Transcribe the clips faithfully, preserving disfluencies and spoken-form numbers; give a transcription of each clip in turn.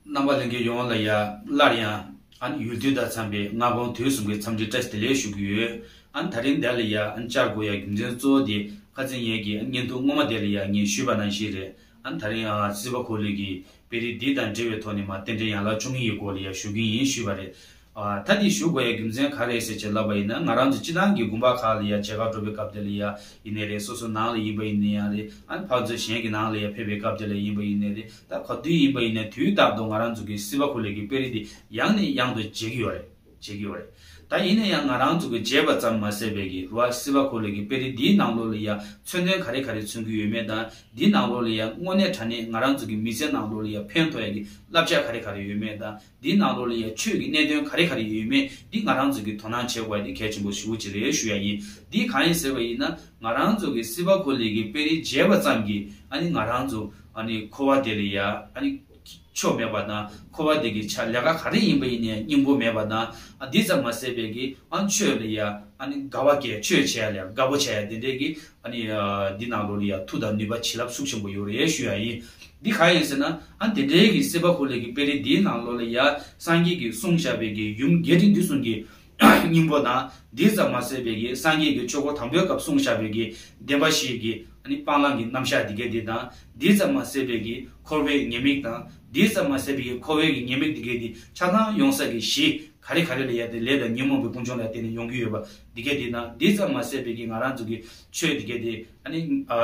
རྣམ་པ་ལྷན་རྒྱས་ཡོངས་ལ་ཡ་སླར་ཡང་ཨ་ནི་ཡུལ་དུས་དང་འཚམས་པའི་མངའ་འབངས་དུས་གསུམ་གྱི་འཚམས་འདྲི་བཀྲ་ཤིས་བདེ་ལེགས་ཞུ་གི་ཡོད། ཨ་ནི་ད་རིང་འདི་ལ་ཡ་ཨ་ནི་བཅར་དགོས་ཡ་རྒྱུ་མཚན་གཙོ་བོ་དེ་ཁ་སང་ངེད་ཀྱི་ཨ་ནི་བརྙན་ཐུང་སྔོན་མ་དེ་ལ་ཡ་ངས་ཞུས་པ་ནང་བཞིན་རེད། ཨ་ནི་ད་རིང་ཨ་སྲིད་པ་འཁོར་ལོའི་གི་དཔེ་རིས་འདི་དང་འབྲེལ་བའི་ཐོག་ནས་མ་རྟེན་འབྲེལ་ཡན་ལག་བཅུ་གཉིས་ཀྱི་སྐོར་ལ་ཡ་ཞུ་གི་ཡིན་ཞུས་པ་རེད། ཨ་ད་འདི་ཞུ་དགོས་ཡ་རྒྱུ་མཚན་ག་རེ་ཟེར་ཅེས་ལབ་པ་ཡིན་ན། ང་རང་ཚོ་སྤྱི་བཏང་གི་དགོན་པ་ཁག་ལ་ཡ་མཇལ་ཁ་འགྲོ་བའི་སྐབས་དེ་ལ་ཡ་ཡིན་ནའི་རེད། སོ་སོ་ནང་ལ་ཡིན་པ་ཡིན་ན་ཡང་རེད། ཨ་ནི་ཕར་ཚུར་གཞན་གྱི་ནང་ལ་ཡ་ཕེབས་པའི་སྐབས་དེ་ལ་ཡིན་པ་ཡིན་ནའི་རེད། ད་ག་དུས་ཡིན་པ་ཡིན་ནའི་དུས་རྟག་ཏུ་ང་རང་ཚོ་གི་སྲིད་པ་འཁོར་ལོའི་གི་དཔེ་རིས་འདི་ཡང་ནས་ཡང་དུ་མཇལ་གྱི་ཡོད་རེད། མཇལ་གྱི་ཡོད་རེད། ད་ཡིན་ན་ཡང་ང་རང་ཚོ་གི་མཇལ་བ་ཙམ་མ་ཟད་པའི་གི་རེད་བ། སྲིད་པ་འཁོར་ལོའི་གི་དཔེ་རིས་འདིའི་ནང་ལོགས་ལ་ཡ་མཚོན་དོན་ག་རེ་ག་རེ་མཚོན་གྱི་ཡོད་མེད་དང་། འདིའི་ནང་ལོགས་ལ་ཡ་དངོས་གནས་དྲང་གནས་ང་རང་ཚོ་གི་མི་ཚེ་ནང་ལོགས་ལ་ཡ་ཕན་ཐོགས་ཡ་གི་བསླབ་བྱ་ག་རེ་ག་རེ་ཡོད་མེད་དང་། འདིའི་ནང་ལོགས་ལ་ཡ་ཆོས་ཀྱི་གནད་དོན་ག་རེ་ག་རེ་ཡོད་མེད་འདི་ང་རང་ཚོ་གི་དོ་སྣང་བྱེད་དགོས་ཡ་འདི་གལ་ཆེན་པོ་ཞེ་པོ་ཅིག་རེད་ཞུ་ཡ་ཡིན། འདི་གང་ཡིན་ཟེར་བ་ཡིན་ན། ང་རང་ཚོ་གི་སྲིད་པ་འཁོར་ལོའི་གི་དཔེ་རིས་མཇལ་བ་ཙམ་གྱིས་ཨ་ནི་ང་རང་ཚོ་ཨ་ནི་འཁོར་བ་དེ་ལ་ཡ་ཨ་ནི་ཆོ་མེད་པ་དང་། འཁོར་བ་དེ་གི་ཆ་ལས་ཀ་ག་རེ་ཡིན་པ་ཡིན་ནའི་སྙིང་པོ་མེད་པ་དང་། ཨ་འདི་ཙམ་མ་ཟད་པའི་གི་ཨ་ཆོས་ལ་ཡ་ཨ་ནི་དགའ་བ་སྐྱེ། ཆོས་བྱེད་ཡ་ལ་ཡ་དགའ་པོ་བྱེད་ཡ་དེ་འདྲའི་གི་ཨ་ནི་ཨ་འདི་ནང་ལོགས་ལ་ཡ་མཐུ་དང་ནུས་པ་བྱིན་རླབས་ཤུགས་ཆེན་པོ་ཡོད་རེད་ཞུ་ཡ་ཡིན། འདི་ག་ཡིན་ཟེར་ན། ཨ་དེ་འདྲའི་གི་སྲིད་པ་འཁོར་ལོའི་གི་དཔེ་རིས་འདིའི་ནང་ལོགས་ལ་ཡ་སངས་རྒྱས་ཀྱིས་གསུངས་བཞག་པའི་གི་ཡུམ་རྒྱས་འབྲིང་བསྡུས་གསུམ་གྱི་སྙིང་པོ་དང་། འདི་ཙམ་མ་ཟད་པའི་གི་སངས་རྒྱས་ཀྱིས་ཆོས་འཁོར་དང་པོའི་སྐབས་གསུངས་བཞག་པའི་གི་བདེན་པ་བཞིའི་གི་ཨ་ནི་སྤང་བླང་གི་རྣམ་གཞག་འདི་གའི་འདི་དང་། འདི་ཙམ་མ་ཟད་པའི་གི་འཁོར་བའི་ཉེས་དམིགས་དང་། འདི་ཙམ་མ་ཟད་པའི་གི་འཁོར་བའི་གི་ཉེས་དམིགས་འདི་གའི་འདི་ཆ་ཚང་ཡོང་ས་གི་གཞི་ག་རེ་ག་རེ་ལ་ཡ་དེ་ལས་དང་ཉོན་མོངས་པའི་ཀུན་འབྱུང་ལ་བརྟེན་ནས་ཡོང་གི་ཡོད་པ་འདི་གའི་འདི་དང་། འདི་ཙམ་མ་ཟད་པའི་གི་ང་རང་ཚོ་གི་ཆོས་འདི་གའི་འདི་ཨ་ནི་ཨ་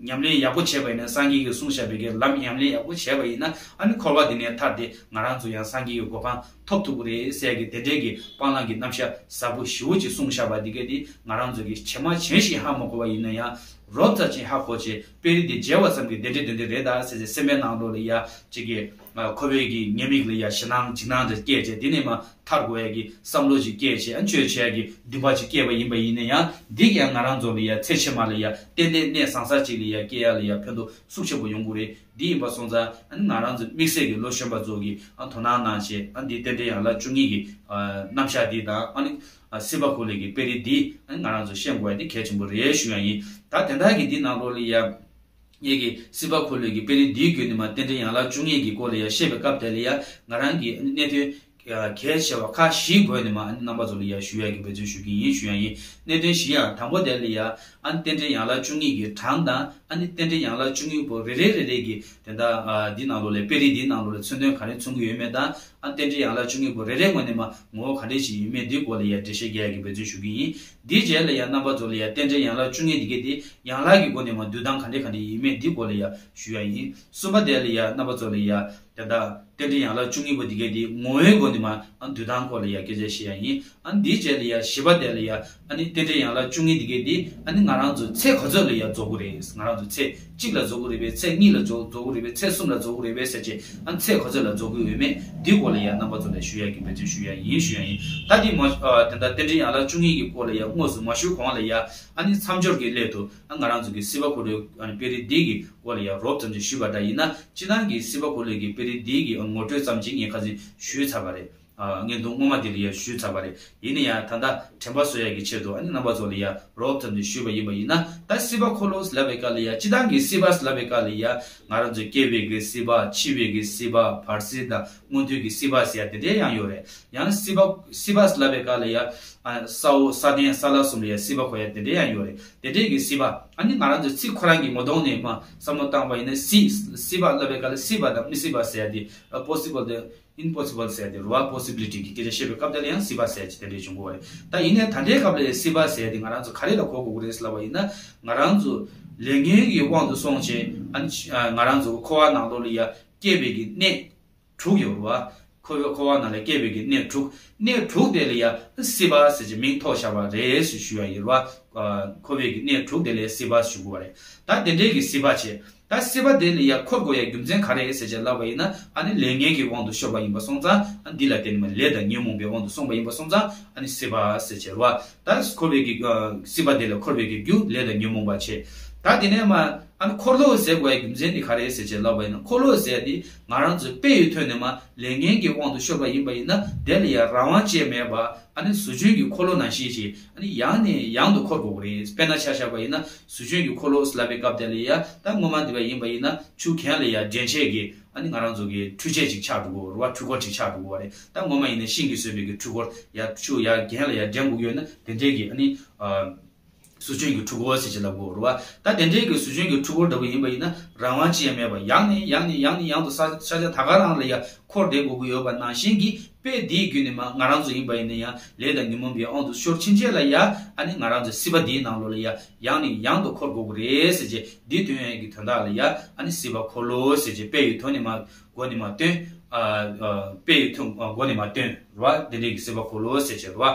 ཉམས་ལེན་ཡག་པོ་བྱས་པ་ཡིན་ན། སངས་རྒྱས་ཀྱིས་གསུངས་བཞག་པའི་གི་ལམ་ཉམས་ལེན་ཡག་པོ་བྱས་པ་ཡིན་ན། ཨ་ནི་འཁོར་བ་འདི་ནས་ཐར་ཏེ་ང་རང་ཚོ་ཡང་སངས་རྒྱས་ཀྱི་གོ་འཕང་ཐོབ་ཐུབ་ཀྱི་རེད་ཟེར་གི་དེ་འདྲའི་གི་སྤང་བླང་གི་རྣམ་གཞག་ཟབ་པོ་ཞེ་པོ་ཅིག་གསུངས་བཞག་པ་འདི་གའི་འདི་ང་རང་ཚོ་གི་ཇི་མ་ཇི་བཞིན་ཧ་མ་གོ་བ་ཡིན་ན་ཡང་རོབ་ཙམ་ཅིག་ཧ་གོ་བྱས། དཔེ་རིས་འདི་མཇལ་བ་ཙམ་གྱིས་དེ་འདྲ་དེ་འདྲ་རེད་ད་ཟེར་ཟེར་སེམས་པའི་ནང་ལོགས་ལ་ཡ་ཅིག་གི་ཨ་འཁོར་བའི་གི་ཉེས་དམིགས་ལ་ཡ་ཞེད་སྣང་འཇིགས་སྣང་འདྲ་སྐྱེས་བྱས། དེ་ནས་མ་ཐར་དགོས་ཡ་གི་བསམ་བློ་ཅིག་སྐྱེས་བྱས། ཨ་ཆོས་བྱེད་ཡ་གི་འདུན་པ་ཅིག་སྐྱེས་པ་ཡིན་པ་ཡིན་ན་ཡང་། འདི་གིས་ཡང་ང་རང་ཚོ་ལ་ཡ་ཚེ་ཕྱི་མ་ལ་ཡ་ཏན་ཏན་གནས་བཟང་ས་ཅིག་ལ་ཡ་སྐྱེ་ཡ་ལ་ཡ་ཕན་ཐོགས་ཤུགས་ཆེན་པོ་ཡོང་གི་རེད། འདི་ཡིན་པ་སོང་ཙང་། ཨ་ནི་ང་རང་ཚོ་དམིགས་བསལ་གྱི་ལོ་གཞོན་པ་ཚོ་གིས་ཨ་དོ་སྣང་གནང་བྱས། ཨ་འདི་རྟེན་འབྲེལ་ཡན་ལག་བཅུ་གཉིས་ཀྱི་ཨ་རྣམ་གཞག་འདི་དང་། ཨ་ནི་ཨ་སྲིད་པ་འཁོར་ལོའི་གི་དཔེ་རིས་འདི་ཨ་ནི་ང་རང་ཚོ་ཤེས་དགོས་ཡ་འདི་གལ་ཆེན་པོ་རེད་ཞུ་ཡ་ཡིན། ད་དེ་འདྲ་གི་འདི་ནང་ལོགས་ལ་ཡ་ངེད་ཀྱིས་སྲིད་པ་འཁོར་ལོའི་གི་དཔེ་རིས་འདིའི་བརྒྱུད་ནས་མ་རྟེན་འབྲེལ་ཡན་ལག་བཅུ་གཉིས་ཀྱི་སྐོར་ལ་ཡ་བཤད་པའི་སྐབས་དེ་ལ་ཡ་ང་རང་གིས་ཨ་ནི་གནད་དོན་གལ་ཆེ་བ་ཁག་བཞིའི་སྒོ་ནས་མ་ཨ་ནི་རྣམ་པ་ཚོ་ལ་ཡ་ཞུ་ཡ་གི་འབད་བརྩོན་ཞུ་གི་ཡིན་ཞུ་ཡ་ཡིན། གནད་དོན་བཞི་ཡང་དང་པོ་དེ་ལ་ཡ་ཨ་ནི་རྟེན་འབྲེལ་ཡན་ལག་བཅུ་གཉིས་ཀྱི་གྲངས་དང་། ཨ་ནི་རྟེན་འབྲེལ་ཡན་ལག་བཅུ་གཉིས་པོ་རེ་རེ་རེ་རེ་གི་དེ་འདྲ་ཨ་འདི་ནང་ལོགས་ལ་དཔེ་རིས་འདིའི་ནང་ལོགས་ལ་མཚོན་དོན་ག་རེ་མཚོན་གྱི་ཡོད་མེད་དང་། ཨ་རྟེན་འབྲེལ་ཡན་ལག་བཅུ་གཉིས་པོ་རེ་རེ་ངོས་ནས་མ་ངོ་བོ་ག་འདྲ་ཞིག་ཡོད་མེད་འདིའི་སྐོར་ལ་ཡ་འགྲེལ་བཤད་རྒྱག་ཡ་གི་འབད་བརྩོན་ཞུ་གི་ཡིན། འདིའི་རྗེས་ལ་ཡ་རྣམ་པ་ཚོ་ལ་ཡ་རྟེན་འབྲེལ་ཡན་ལག་བཅུ་གཉིས་འདི་གའི་འདི་ཡན་ལག་གི་སྒོ་ནས་མ་འདུལ་སྟངས་ག་འདྲ་ག་འདྲ་ཡོད་མེད་འདིའི་སྐོར་ལ་ཡ་ཞུ་ཡ་ཡིན། གསུམ་པ་དེ་ལ་ཡ་རྣམ་པ་ཚོ་ལ་ཡ་དེ་འདྲ་རྟེན་འབྲེལ་ཡན་ལག་བཅུ་གཉིས་པོ་འདི་གའི་འདི་ངོ་བོའི་སྒོ་ནས་མ་ཨ་འདུལ་སྟངས་སྐོར་ལ་ཡ་སྐད་ཆ་བཤད་ཡ་ཡིན། ཨ་འདིའི་རྗེས་ལ་ཡ་བཞི་པ་དེ་ལ་ཡ་ཨ་ནི་རྟེན་འབྲེལ་ཡན་ལག་བཅུ་གཉིས་འདི་གའི་འདི་ཨ་ནི་ང་རང་ཚོ་ཚེ་ག་ཚོད་ལ་ཡ་རྫོགས་ཀྱི་རེད། ང་རང་ཚོ་ཚེ་གཅིག་ལ་རྫོགས་ཀྱི་རེད་པས། ཚེ་གཉིས་ལ་རྫོགས་རྫོགས་ཀྱི་རེད་པས། ཚེ་གསུམ་ལ་རྫོགས་ཀྱི་རེད་པས་ཟེར་བྱས། ཨ་ཚེ་ག་ཚོད་ལ་རྫོགས་ཀྱི་ཡོད་མེད་འདི་སྐོར་ལ་ཡ་རྣམ་པ་ཚོ་ལ་ཞུ་ཡ་གི་འབད་བརྩོན་ཞུ་ཡ་ཡིན་ཞུ་ཡ་ཡིན། ད་འདི་མ་ཨ་དེ་འདྲ་རྟེན་འབྲེལ་ཡན་ལག་བཅུ་གཉིས་ཀྱི་སྐོར་ལ་ཡ་དངོས་སུ་མ་ཞུ་གོང་ལ་ཡ། ཨ་ནི་མཚམས་སྦྱོར་གྱི་སླད་དུ་ཨ་ང་རང་ཚོ་གི་སྲིད་པ་འཁོར་ལོའི་ཨ་ནི་དཔེ་རིས་འདི་གི་སྐོར་ལ་ཡ་རོབ་ཙམ་ཅིག་ཞུས་པ་འདྲ་ཡིན་ན། སྤྱིར་བཏང་གི་སྲིད་པ་འཁོར་ལོའི་གི་དཔེ་རིས་འདི་གི་ཨ་ངོ་སྤྲོད་ཙམ་ཅིག་ངས་ཁ་སང་ཞུས་ཚར་བ་རེད། ཨ་བརྙན་ཐུང་སྔོན་མ་འདི་ལ་ཡ་ཞུས་ཚར་བ་རེད། ཡིན་ན་ཡང་ད་ལྟ་དྲན་པ་གསོ་ཡ་གི་ཆེད་དུ་ཨ་ནི་རྣམ་པ་ཚོ་ལ་ཡ་རོབ་ཙམ་ཅིག་ཞུས་པ་ཡིན་པ་ཡིན་ན། ད་སྲིད་པ་འཁོར་ལོ་ལབ་པའི་སྐབས་ལ་ཡ། སྤྱིར་བཏང་གི་སྲིད་པ་ལབ་པའི་སྐབས་ལ་ཡ་ང་རང་ཚོ་སྐྱེ་བའི་གི་སྲིད་པ། འཆི་བའི་གི་སྲིད་པ། བར་སྲིད་དང་མངོན་མཐོའི་གི་སྲིད་པ་ཟེར་ཡ་དེ་འདྲའི་ཡང་ཡོད་རེད། ཡང་སྲིད་པ་སྲིད་པ་ལབ་པའི་སྐབས་ལ་ཡ་ཨ་ས་འོག་ས་སྟེང་ས་བླ་གསུམ་ལ་ཡ་སྲིད་པ་གོ་ཡ་དེ་འདྲའི་ཡང་ཡོད་རེད། དེ་འདྲའི་གི་སྲིད་པ་ཨ་ནི་ང་རང་ཚོ་ཚིག་ཁོ་རང་གི་ངོ་གདོང་ནས་མ་བསམ་བློ་བཏང་བ་ཡིན་ན། སྲིད་སྲིད་པ་ལབ་པའི་སྐབས་ལ་སྲིད་པ་དང་མི་སྲིད་པ་ཟེར་ཡ་དེ་ཨ་པོ་སི་བལ་དང་ཨིམ་པོ་སི་བལ་ཟེར་ཡ་དེ་རེད་བ། པོ་སི་བི་ལི་ཊི་གི་སྐད་ཆ་བཤད་པའི་སྐབས་དེ་ལ་ཡང་སྲིད་པ་ཟེར་ཡ་ཅིག་དེ་འདྲའི་བྱུང་གི་ཡོད་རེད། ད་ཡིན་ནའི་ད་ལྟའི་སྐབས་ལ་ཡ་སྲིད་པ་ཟེར་ཡ་དེ་ང་རང་ཚོ་ག་རེ་ལ་གོ་དགོས་ཀྱི་རེད་ལབ་པ་ཡིན་ན། ང་རང་ཚོ་ལས་ངན་གྱི་དབང་དུ་སོང་བྱས་ཨ་ནི་ང་རང་ཚོ་འཁོར་བ་ནང་ལོགས་ལ་ཡ་སྐྱེ་བའི་གི་གནས་དྲུག་ཡོད་རེད་བ། འཁོར་བའི་འཁོར་བ་ནང་ལ་སྐྱེ་བའི་གི་གནས་དྲུག་གནས་དྲུག་དེ་ལ་ཡ་སྲིད་པ་ཟེར་གྱི་མིང་ཐོགས་བཞག་པ་རེད་ཞེས་ཞུ་ཡ་ཡིན་རེད་བ། འཁོར་བའི་གི་གནས་དྲུག་དེ་ལ་སྲིད་པ་ཞུ་དགོས་པ་རེད། ད་དེ་འདྲའི་གི་སྲིད་པ་བྱས། ད་སྲིད་པ་དེ་ལ་ཡ་འཁོར་དགོས་ཡ་རྒྱུ་མཚན་ག་རེ་ཟེར་བྱས་ལབ་པ་ཡིན་ན། ཨ་ནི་ལས་ངན་གྱི་དབང་དུ་ཤོར་བ་ཡིན་པ་སོང་ཙང་། ཨ་འདི་ལ་བརྟེན་ནས་མ་ལས་དང་ཉོན་མོངས་པའི་དབང་དུ་སོང་བ་ཡིན་པ་སོང་ཙང་། ཨ་ནི་སྲིད་པ་ཟེར་བྱས་རེད་བ། ད་འཁོར་བའི་གི་སྲིད་པ་དེ་ལ་འཁོར་བའི་གི་རྒྱུ་ལས་དང་ཉོན་མོངས་པ་བྱས། ད་དེ་ནས་མ་ ཨ་ནི་འཁོར་ལོ་ཟེར་དགོས་ཡ་རྒྱུ་མཚན་དེ་ག་རེ་ཟེར་བྱས་ལབ་པ་ཡིན་ན། འཁོར་ལོ་ཟེར་དེ་ང་རང་ཚོའི་དཔེ་ཡི་ཐོག་ནས་མར་ལས་ངན་གྱི་དབང་དུ་ཤོར་བ་ཡིན་པ་ཡིན་ན། དེ་ལ་ཡང་རང་དབང་ཅན་མེད་པ། ཨ་ནི་ཟོ་ཆུན་གྱི་འཁོར་ལོ་ནང་བཞིན་ཞིག་ཨ་ནི་ཡང་ནས་ཡང་དུ་འཁོར་དགོས་ཀྱི་རེད། དཔེར་ན་ཆ་བཞག་པ་ཡིན་ན། ཟོ་ཆུན་གྱི་འཁོར་ལོ་ལབ་པའི་སྐབས་དེ་ལ་ཡང་། ད་སྔོན་མ་འདི་པ་ཡིན་པ་ཡིན་ན། ཆུ་གྱེན་ལ་ཡང་འདྲེན་བྱེད་ཀྱི་ཨ་ནི་ང་རང་ཚོ་གི་འཕྲུལ་ཆས་ཅིག་ཆགས་འགྲོ་གི་རེད་བ། འཕྲུལ་འཁོར་ཅིག་ཆགས་འགྲོ་གི་རེད། ད་སྔོན་མ་ཡིན་ན་ཤིང་གིས་བཟོས་པའི་གི་འཕྲུལ་འཁོར། ཡང་ཆུ་ཡང་གྱེན་ལ་ཡང་འདྲེན་དགོས་ཀྱི་ཡོད་ན། དེ་འདྲའི་གི་ཨ་ནི་ཨ་ཟོ་ཆུན་གྱི་འཕྲུལ་འཁོར་ཟེར་བྱས་ལབ་དགོས་རེད་བ། ད་དེ་འདྲའི་གི་ཟོ་ཆུན་གྱི་འཕྲུལ་འཁོར་འདྲ་པོ་ཡིན་པ་ཡིན་ན། རང་དབང་ཅི་ཡང་མེད་པ། ཡང་ནས་ཡང་ནས་ཡང་ནས་ཡང་དུ་ས་ས་ཆ་ད་ག་རང་ལ་ཡང་འཁོར་བསྡད་དགོས་ཀྱི་ཡོད་པ་ནང་བཞིན་གྱི། དཔེ་འདིའི་བརྒྱུད་ནས་མར་ང་རང་ཚོ་ཡིན་པ་ཡིན་ན་ཡང་། ལས་དང་ཉོན་མོངས་པའི་དབང་དུ་ཤོར་ཕྱིན་ཆད་ལ་ཡང་། ཨ་ནི་ང་རང་ཚོའི་སྲིད་པ་འདིའི་ནང་ལོགས་ལ་ཡང་། ཡང་ནས་ཡང་དུ་འཁོར་དགོས་ཀྱི་རེད་ཟེར་བྱས། འདི་སྟོན་ཡས་ཀྱི་དོན་དག་ལ་ཡང་། ཨ་ནི་སྲིད་པ་འཁོར་ལོ་ཟེར་བྱས་དཔེ་ཡི་ཐོག་ནས་མར་མགོ་ནས་མར་སྟོན། ཨ་ཨ་དཔེ་ཡི་ཐོག་ཨ་མགོ་ནས་མར་སྟོན་རེད་བ། དེ་འདྲའི་གི་སྲིད་པ་འཁོར་ལོ་ཟེར་བྱས་རེད་བ།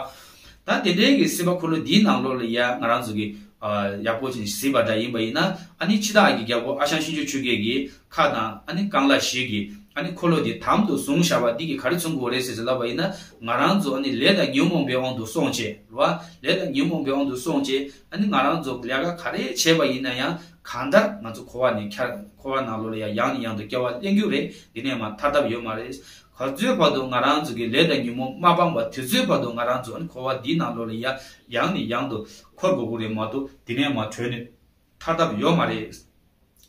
ད་དེ་འདྲའི་གི་སྲིད་པ་འཁོར་ལོ་འདིའི་ནང་ལོགས་ལ་ཡང་ང་རང་ཚོ་གི་ཨ་ཡག་པོ་ཅིག་གཟིགས་པ་འདྲ་ཡིན་པ་ཡིན་ན། ཨ་ནི་འཆི་བདག་གི་རྒྱལ་པོ་ཨ་ཞང་ཆོས་རྒྱལ་ཆོས་རྒྱལ་གྱི་ཁ་དང་། ཨ་ནི་རྐང་ལག་བཞི་གིས་ཨ་ནི་འཁོར་ལོ་འདི་དམ་དུ་བཟུང་བཞག་པ་འདི་གིས་ག་རེ་མཚོན་གྱི་ཡོད་རེད་ཟེར་ལབ་པ་ཡིན་ན། ང་རང་ཚོ་ཨ་ནི་ལས་དང་ཉོན་མོངས་པའི་དབང་དུ་སོང་བྱས་རེད་བ། ལས་དང་ཉོན་མོངས་པའི་དབང་དུ་སོང་བྱས། ཨ་ནི་ང་རང་ཚོ་ལས་ཀ་ག་རེ་བྱས་པ་ཡིན་ན་ཡང་། གང་ལྟར་ང་ཚོ་འཁོར་བ་ནས་འཁྱར། འཁོར་བ་ནང་ལོགས་ལ་ཡང་ཡང་ནས་ཡང་དུ་སྐྱེ་བ་ལེན་རྒྱུ་རེད། འདི་ནས་མར་ཐར་ཐབས་ཡོད་མ་རེད། ག་ཚོད་བར་དུ་ང་རང་ཚོ་གི་ལས་དང་ཉོན་མོངས་མ་སྤངས་པ། དེ་ཚོད་བར་དུ་ང་རང་ཚོ་ཨ་ནི་འཁོར་བ་འདིའི་ནང་ལོགས་ལ་ཡང་ཡང་ནས་ཡང་དུ་འཁོར་དགོས་ཀྱི་རེད་མ་གཏོགས། འདི་ནས་མར་གྲོལ་ནས་ཐར་ཐབས་ཡོད་མ་རེད།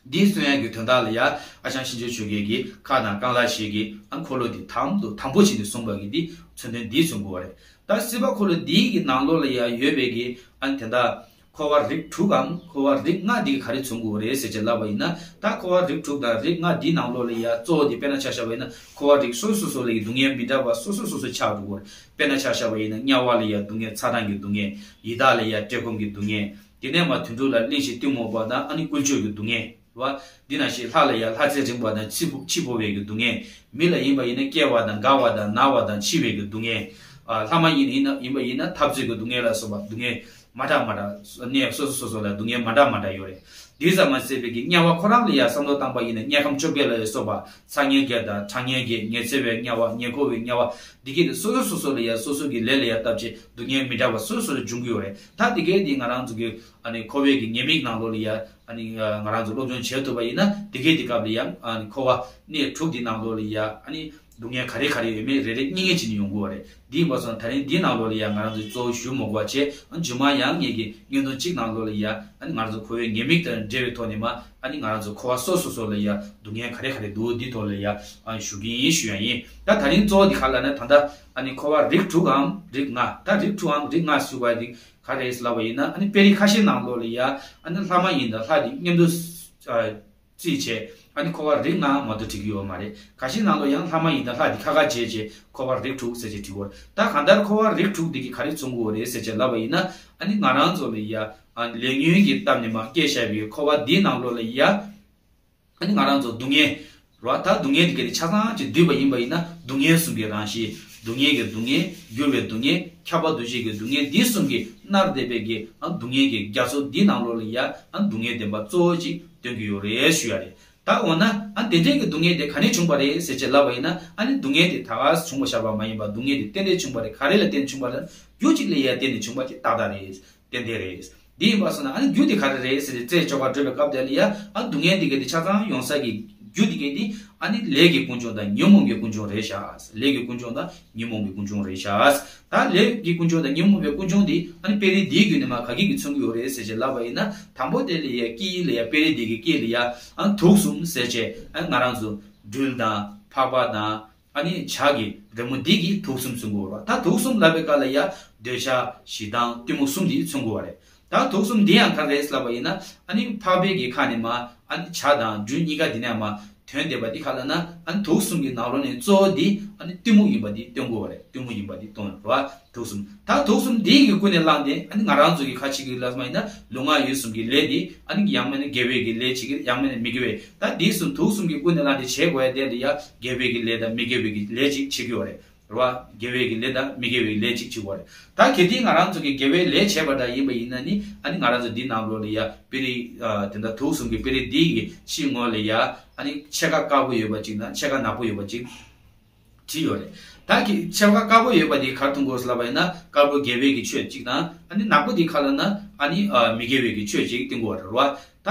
འདི་གསུང་ཡག་གི་དོན་དག་ལ་ཡང་། ཨ་ཞང་ཆོས་རྒྱལ་ཆོས་རྒྱལ་གྱི་ཁ་དང་རྐང་ལག་བཞི་གིས་ཨ་འཁོར་ལོ་འདི་དམ་དུ་དམ་པོ་བྱས་ནས་བཟུང་བ་གི་འདི་མཚོན་དོན་འདི་མཚོན་གྱི་ཡོད་རེད། ད་སྲིད་པ་འཁོར་ལོ་འདི་གི་ནང་ལོགས་ལ་ཡང་ཡོད་པའི་གི་ཨ་ནི་དེ་འདྲ་འཁོར་བ་རིགས་དྲུག་གམ་འཁོར་བ་རིགས་ལྔ་འདི་ག་རེ་མཚོན་གྱི་ཡོད་རེད་ཟེར་བྱས་ལབ་པ་ཡིན་ན། ད་འཁོར་བ་རིགས་དྲུག་དང་རིགས་ལྔ་འདི་ནང་ལོགས་ལ་ཡང་གཙོ་བོ་འདི་དཔེར་ན་ཆ་བཞག་པ་ཡིན་ན། འཁོར་བ་རིགས་སོ་སོ་སོ་ལ་ཡང་སྡུག་བསྔལ་མི་འདྲ་བ་སོ་སོ་སོ་སོ་ཆགས་འགྲོ་གི་ཡོད་རེད། དཔེར་ན་ཆ་བཞག་པ་ཡིན་ན། དམྱལ་བ་ལ་ཡང་སྡུག་བསྔལ་ཚ་གྲང་གི་སྡུག་བསྔལ། ཡི་དྭགས་ལ་ཡང་བཀྲེས་སྐོམ་གྱི་སྡུག་བསྔལ། དེ་ནས་མར་དུད་འགྲོ་ལ་གླེན་ཞིང་གཏི་མུག་པ་དང་། ཨ་ནི་ཀུན་སྤྱོད་ཀྱི་སྡུག་བསྔལ་རེད་བ། འདི་ནང་བཞིན་ལྷ་ལ་ཡང་ལྷ་ཚེ་རིང་བ་དང་། འཆི་འཕོ་འཆི་འཕོ་བའི་གི་སྡུག་བསྔལ། མི་ལ་ཡིན་པ་ཡིན་ན་སྐྱེ་བ་དང་རྒ་བ་དང་ན་བ་དང་འཆི་བའི་གི་སྡུག་བསྔལ། ཨ་ལྷ་མ་ཡིན་ཡིན་ན་ཡིན་པ་ཡིན་ན་འཐབ་རྩོད་ཀྱི་སྡུག་བསྔལ་ལ་སོགས་པ་སྡུག་བསྔལ་མ་འདྲ་མ་འདྲ། གནས་སོ་སོ་སོ་སོ་ལ་སྡུག་བསྔལ་མ་འདྲ་མ་འདྲ་ཡོད་རེད། འདི་ཙམ་མ་ཟད་པའི་གི་དམྱལ་བ་ཁོ་རང་ལ་ཡང་བསམ་བློ་བཏང་པ་ཡིན་ན། དམྱལ་ཁམས་བཅོ་བརྒྱད་ལ་ཡང་སོགས་པ། ཚ་དམྱལ་བརྒྱད་དང་གྲང་དམྱལ་བརྒྱད། ཉི་ཚེ་བའི་དམྱལ་བ། ཉེ་འཁོར་བའི་དམྱལ་བ། འདི་གའི་དེ་སོ་སོ་སོ་སོ་ལ་ཡང་སོ་སོ་གི་ལས་ལ་ཡང་བརྟག་བྱས་སྡུག་བསྔལ་མི་འདྲ་བ་སོ་སོ་ལ་འབྱུང་གི་ཡོད་རེད། ད་འདི་གའི་དེ་ང་རང་ཚོ་གི་ཨ་ནི་འཁོར་བའི་གི་ཉེས་དམིགས་ནང་ལོགས་ལ་ཡང་། ཨ་ནི་ང་རང་ཚོ་སློབ་སྦྱོང་བྱེད་ཐུབ་པ་ཡིན་ན། འདི་གའི་དེ་སྐབས་ལ་ཡང་ཨ་ནི་འཁོར་བ་གནས་དྲུག་འདི་ནང་ལོགས་ལ་ཡང་། ཨ་ནི་སྡུག་བསྔལ་ག་རེ་ག་རེ་ཡོད་མེད་རེ་རེ་གཉིས་གཉིས་བྱས་ནས་ཡོང་གི་ཡོད་རེད། འདི་ཡིན་པ་སོང་ན། ད་རིང་འདི་ནང་ལོགས་ལ་ཡང་ང་རང་ཚོས་གཙོ་བོ་ཞུ་མི་དགོས་པ་བྱས། ཨ་རྗེས་མ་ཡང་ངེད་ཀྱི་བརྙན་ཐུང་གཅིག་ནང་ལོགས་ལ་ཡང་། ཨ་ནི་ང་རང་ཚོ་འཁོར་བའི་ཉེས་དམིགས་དང་འབྲེལ་བའི་ཐོག་ནས་མར། ཨ་ནི་ང་རང་ཚོ་འཁོར་བ་སོ་སོ་སོ་ལ་ཡང་སྡུག་བསྔལ་ག་རེ་ག་རེ་འདུག་འདི་ཐོག་ལ་ཡང་ཨ་ཞུ་གི་ཡིན། ཞུ་ཡ་ཡིན། ད་ད་རིང་གཙོ་བོ་འདི་ག་ལབ་ན། ད་ལྟ་ཨ་ནི་འཁོར་བ་རིགས་དྲུག་གམ་རིགས་ལྔ། ད་རིགས་དྲུག་གམ་རིགས་ལྔ་ཞུ་བ་འདི་ག་རེ་ལབ་པ་ཡིན་ན། ཨ་ནི་དཔེ་རིས་ཁ་ཤས་ནང་ལོགས་ལ་ཡང་། ཨ་ནི་ལྷ་མ་ཡིན་དང་ལྷ་འདི་མཉམ་དུ་ཨ་བརྩིས་བྱས། ཨ་ནི་འཁོར་བ་རིགས་ལྔ་མ་གཏོགས་བྲིས་ཀྱི་ཡོད་མ་རེད། ཁ་ཤས་ནང་ལོགས་ཡང་ལྷ་མ་ཡིན་དང་ལྷ་འདི་ཁ་ཁ་བྱས་བྱས་འཁོར་བ་རིགས་དྲུག་ཟེར་བྱས་བྲིས་ཡོད་རེད། ད་གང་ལྟར་འཁོར་བ་རིགས་དྲུག་འདི་གིས་ག་རེ་མཚོན་གྱི་ཡོད་རེད་ཟེར་བྱས་ལབ་པ་ཡིན་ན། ཨ་ནི་ང་རང་ཚོ་ལ་ཡང་ཨ་ནི་ལས་ཉོན་གྱི་སྟབས་ནས་མར་སྐྱེས་བཞག་པའི་འཁོར་བ་འདིའི་ནང་ལོགས་ལ་ཡང་། ཨ་ནི་ང་རང་ཚོ་སྡུག་བསྔལ་རེད་བ། ད་སྡུག་བསྔལ་འདི་ག་དེ་ཆ་ཚང་ཅིག་བསྡུས་པ་ཡིན་པ་ཡིན་ན། སྡུག་བསྔལ་གསུམ་གྱི་རང་བཞིན། སྡུག་བསྔལ་གྱི་སྡུག་བསྔལ། འགྱུར་བའི་སྡུག་བསྔལ། ཁྱབ་པ་འདུ་བྱེད་ཀྱི་སྡུག་བསྔལ། འདི་གསུམ་གྱིས་མནར་བསྡད་པའི་གི་ཨ་སྡུག་བསྔལ་གྱི་རྒྱ་མཚོ་འདི་ནང་ལོགས་ལ་ཡང་། ཨ་སྡུག་བསྔལ་བདེན་པ་གཙོ་བོ་ཅིག་སྟོན་གྱི་ཡོད་རེད་ཞུ་ཡ་རེད། ད་འོ་ན་ཨ་དེ་འདྲའི་གི་སྡུག་བསྔལ་དེ་ག་ནས་བྱུང་བ་རེད་ཟེར་བྱས་ལབ་པ་ཡིན་ན། ཨ་ནི་སྡུག་བསྔལ་དེ་ད་ག་སེ་བྱུང་བ་ཤར་བ་མ་ཡིན་པ། སྡུག་བསྔལ་དེ་རྟེན་འབྲེལ་བྱུང་བ་རེད། ག་རེ་ལ་བརྟེན་བྱུང་བ་རེད། རྒྱུ་གཅིག་ལ་ཡང་བརྟེན་ནས་བྱུང་བ་དེ་ཏག་ཏག་རེད། ཏན་ཏན་རེད། འདི་ཡིན་པ་སོང་ན། ཨ་ནི་རྒྱུ་དེ་ག་རེ་རེད་ཟེར་ཏེ་རྩད་གཅོད་པར་འགྲོ་བའི་སྐབས་དེ་ལ་ཡང་། ཨ་སྡུག་བསྔལ་འདི་ག་དེ་ཆ་ཚང་ཡོང་ས་གི་རྒྱུ་འདི་ག་དེ་ཨ་ནི་ལས་ཀྱི་ཀུན་འབྱུང་དང་ཉོན་མོངས་ཀྱི་ཀུན་འབྱུང་རེད་ཤག་ལས་ཀྱི་ཀུན་འབྱུང་དང་ཉོན་མོངས་ཀྱི་ཀུན་འབྱུང་རེད་ཤག་ད་ལས་ཀྱི་ཀུན་འབྱུང་དང་ཉོན་མོངས་པའི་ཀུན་འབྱུང་འདི་ཨ་ནི་དཔེ་རིས་འདིའི་བརྒྱུད་ནས་མར་ག་གི་གིས་མཚོན་གྱི་ཡོད་རེད་ཟེར་བྱས་ལབ་པ་ཡིན་ན། དང་པོ་དེ་ལ་ཡང་དཀྱིལ་ལ་ཡང་དཔེ་རིས་འདི་གི་དཀྱིལ་ལ་ཡང་ཨ་དུག་གསུམ་ཟེར་བྱས། ཨ་ང་རང་ཚོ་སྦྲུལ་དང་ཕག་པ་དང་། ཨ་ནི་བྱ་གི་རི་མོ་འདི་གིས་དུག་གསུམ་མཚོན་གྱི་ཡོད་རེད། ད་དུག་གསུམ་ལབ་པའི་སྐབས་ལ་ཡང་འདོད་ཆགས། ཞེ་སྡང་། གཏི་མུག་གསུམ་འདི་མཚོན་གྱི་ཡོད་རེད། ད་དུག་གསུམ་འདི་ཡང་ག་རེ་རེད་ལབ་པ་ཡིན་ན། ཨ་ནི་འཕགས་པའི་གི་ཁ་ནས་མར་ཨ་ནི་བྱ་དང་སྦྲུལ་གཉིས་ཀ་འདི་ནས་མར་ཐོན་བསྡད་པ་འདི་ག་ལབ་ན། ཨ་ནི་དུག་གསུམ་གྱི་ནང་ལོགས་ནས་གཙོ་བོ་འདི་ཨ་ནི་གཏི་མུག་ཡིན་པ་འདི་སྟོན་གྱི་ཡོད་རེད། གཏི་མུག་ཡིན་པ་འདི་སྟོན་རེད་བ། དུག་གསུམ། ད་དུག་གསུམ་འདི་གི་ཀུན་ནས་བསླངས་ཏེ། ཨ་ནི་ང་རང་ཚོ་གི་ཁ་ཅིག་གིས་ལབ་པ་ཡིན་ན། ལུས་ངག་ཡིད་གསུམ་གྱི་ལས་འདི་ཨ་ནི་ཡང་མིན་ན་དགེ་བའི་གི་ལས་བྱེད་ཀྱི། ཡང་མིན་ན་མི་དགེ་བའི། ད་འདི་གསུམ། དུག་གསུམ་གྱི་ཀུན་ནས་བསླངས་ཏེ་བྱེད་དགོས་ཡ་དེ་ལ་ཡང་དགེ་བའི་གི་ལས་དང་མི་དགེ་བའི་གི་ལས་ཅིག་བྱེད་ཀྱི་ཡོད་རེད། རེད་བ། དགེ་བའི་གི་ལས་དང་མི་དགེ་བའི་ལས་ཅིག་བྱེད་དགོས་རེད། ད་གལ་ཏེ་ང་རང་ཚོ་གིས་དགེ་བའི་ལས་བྱས་པ་འདྲ་ཡིན་པ་ཡིན་ན་ནི། ཨ་ནི་ང་རང་ཚོ་འདི་ནང་ལོགས་ལ་ཡ་དཔེ་རིས་ཨ་དེ་འདྲ་དུག་གསུམ་གྱི་དཔེ་རིས་འདི་གི་ཕྱི་ངོས་ལ་ཡ། ཨ་ནི་ཕྱེད་ཀ་དཀར་པོ་ཡོད་པ་ཅིག་དང་ཕྱེད་ཀ་ནག་པོ་ཡོད་པ་ཅིག་བྲིས་ཡོད་རེད། ད་གི་ཕྱེད་ཀ་དཀར་པོ་ཡོད་པ་འདི་ག་རེ་སྟོན་གྱི་ཡོད་ལབ་པ་ཡིན་ན། དཀར་པོ་དགེ་བའི་གི་ཆོས་གཅིག་དང་། ཨ་ནི་ནག་པོ་འདི་ག་ལབ་ན། ཨ་ནི་ཨ་མི་དགེ་བའི་གི་ཆོས་གཅིག་སྟོན་གྱི་ཡོད་རེད་བ། ད་ ད་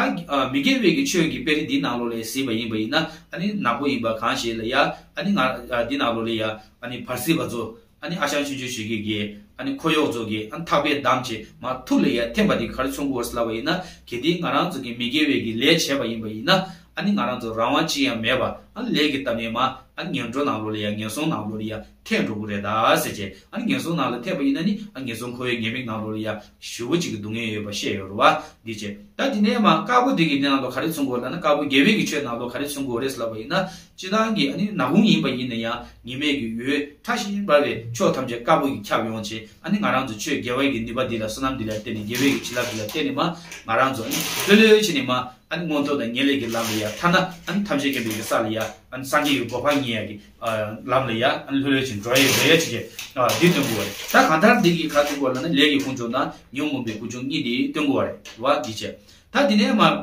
མི་དགེ་བའི་གི་ཆོས་ཀྱི་དཔེ་རིས་འདི་ནང་ལོགས་ལ་གཟིགས་པ་ཡིན་པ་ཡིན་ན། ཨ་ནི་ནག་པོ་ཡིན་པ་གང་ཞིག་ལ་ཡ། ཨ་ནི་ང་འདི་ནང་ལོགས་ལ་ཡ། ཨ་ནི་བར་སྲིད་པ་ཚོ། ཨ་ནི་ཨ་ཞང་ཆུང་ཆུང་ཞིག་གི་གི། ཨ་ནི་འཁོར་གཡོག་ཚོ་གི་ཨ་ནི་ཐག་པས་བསྡམས་བྱས་མར་ཐུག་ལ་ཡ་འཐེན་པ་དེ་ག་རེ་མཚོན་གྱི་ཡོད་ཟེར་ལབ་པ་ཡིན་ན། གལ་ཏེ་ང་རང་ཚོ་གི་མི་དགེ་བའི་གི་ལས་བྱས་པ་ཡིན་པ་ཡིན་ན། ཨ་ནི་ང་རང་ཚོ་རང་དབང་ཅི་ཡང་མེད་པ། ཨ་ནི་ལས་ཀྱི་ཐབས་ནས་མར་ཨ་ནི་ངན་འགྲོ་ནང་ལོགས་ལ་ཡ། ངན་སོང་ནང་ལོགས་ལ་ཡ་འཐེན་འགྲོ་གི་རེད་ད་ཟེར་བྱས། ཨ་ནི་ངན་སོང་ནང་ལ་འཐེན་པ་ཡིན་ན་ནི། ཨ་ངན་སོང་འཁོར་བའི་ཉེས་དམིགས་ནང་ལོགས་ལ་ཡ་ཞེ་པོ་ཅིག་གི་སྡུག་བསྔལ་ཡོད་པ་བཤད་ཡོད་རེད་བ། འདི་བྱས། ད་དེ་ནས་མར་དཀར་པོ་འདི་གི་ནང་ལོགས་ག་རེ་མཚོན་གྱི་ཡོད་ལབ་ན། དཀར་པོ་དགེ་བའི་གི་ཆོས་ནང་ལོགས་ག་རེ་མཚོན་གྱི་ཡོད་རེད་ལབ་པ་ཡིན་ན། སྤྱིར་བཏང་གི་ཨ་ནི་ནག་ཁུང་ཡིན་པ་ཡིན་ན་ཡང་། ཉི་མའི་གི་འོད་ཕྲ་ཞིང་འབར་བའི་ཕྱོགས་ཐམས་ཅད་དཀར་པོ་གིས་ཁྱབ་ཡོང་བྱས། ཨ་ནི་ང་རང་ཚོ་ཆོས་དགེ་བའི་གི་ནུས་པ་འདི་ལ། བསོད་ནམས་འདི་ལ་བརྟེན་ནས། དགེ་བའི་གི་བྱིན་རླབས་འདི་ལ་བརྟེན་ནས་མར་ང་རང་ཚོ་ཨ་ནི་ལྷོད་ལྷོད་བྱས་ནས་མར། ཨ་ནི་མངོན་མཐོ་དང་ངེས་ལེགས་ཀྱི་ལམ་ལ་ཡ། ཐ་ན་ཨ་ནི་ཐམས་ཅད་མཁྱེན་པའི་གི་ས་ལ་ཡ། ཨ་ནི་སངས་རྒྱས་ཀྱི་གོ་འཕང་བརྙེས་ཡ་གི་ཨ་ལམ་ལ་ཡ། ཨ་ནི་ལྷོད་ལྷོད་བྱས་འགྲོ་ཡ་ཡོད་ཡ་ཅིག་གི་ཨ་འདི་སྟོན་གྱི་ཡོད་རེད། ད་གང་ལྟར་འདི་གི་ག་རེ་སྟོན་གྱི་ཡོད་ལབ་ན། ལས་ཀྱི་ཀུན་འབྱུང་དང་ཉོན་མོངས་པའི་ཀུན་འབྱུང་གཉིས་འདི་སྟོན་གྱི་ཡོད་རེད་བ། འདི་བྱས། ད་དེ་ནས་མར་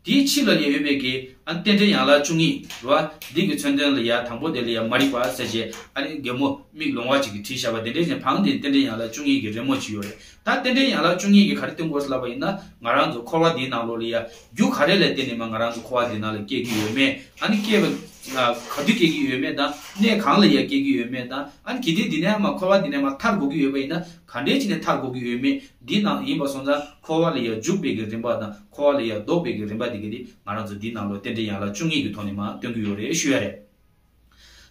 དེའི་ཕྱི་ལ་ཡ་ཡོད་པའི་གི་ཨ་ནི་རྟེན་འབྲེལ་ཡན་ལག་བཅུ་གཉིས་རེད་བ། འདི་གི་མཚོན་དོན་ལ་ཡ། དང་པོ་དེ་ལ་ཡ་མ་རིག་པ་ཟེར་བྱས། ཨ་ནི་རྒན་མོ་མིག་ལོང་བ་ཅིག་གིས་བྲིས་བཞག་པ་དེ་འདྲས་ཅན། བང་དེ་རྟེན་འབྲེལ་ཡན་ལག་བཅུ་གཉིས་ཀྱི་རི་མོ་ཅིག་ཡོད་རེད། ད་རྟེན་འབྲེལ་ཡན་ལག་བཅུ་གཉིས་ཀྱིས་ག་རེ་སྟོན་གྱི་ཡོད་ལབ་པ་ཡིན་ན། ང་རང་ཚོ་འཁོར་བ་འདིའི་ནང་ལོགས་ལ་ཡ་རྒྱུ་ག་རེ་ལ་བརྟེན་ནས་མར་ང་རང་ཚོ་འཁོར་བ་འདིའི་ནང་ལ་སྐྱེ་གི་ཡོད་མེད། ཨ་ནི་སྐྱེ་བ་ག་དུས་སྐྱེ་གི་ཡོད་མེད་དང་། གནས་གང་ལ་ཡ་སྐྱེ་གི་ཡོད་མེད་དང་། ཨ་ནི་གལ་ཏེ་འདི་ནས་མར་འཁོར་བ་འདི་ནས་མར་ཐར་དགོས་ཀྱི་ཡོད་པ་ཡིན་ན། ག་འདྲས་ཅིག་ནས་ཐར་དགོས་ཀྱི་ཡོད་མེད། འདི་ནང་ཡིན་པ་སོང་ཙང་། འཁོར་བ་ལ་ཡ་འཇུག་པའི་གི་རིམ་པ་དང་། འཁོར་བ་ལ་ཡ་ལྡོག་པའི་གི་རིམ་པ་འདི་གི་འདི་ང་རང་ཚོ་འདི་ནང་ལོགས་རྟེན་འབྲེལ་ཡན་ལག་བཅུ་གཉིས་ཀྱི་ཐོག་ནས་མར་སྟོན་གྱི་ཡོད་རེད་ཞུ་ཡ་རེད།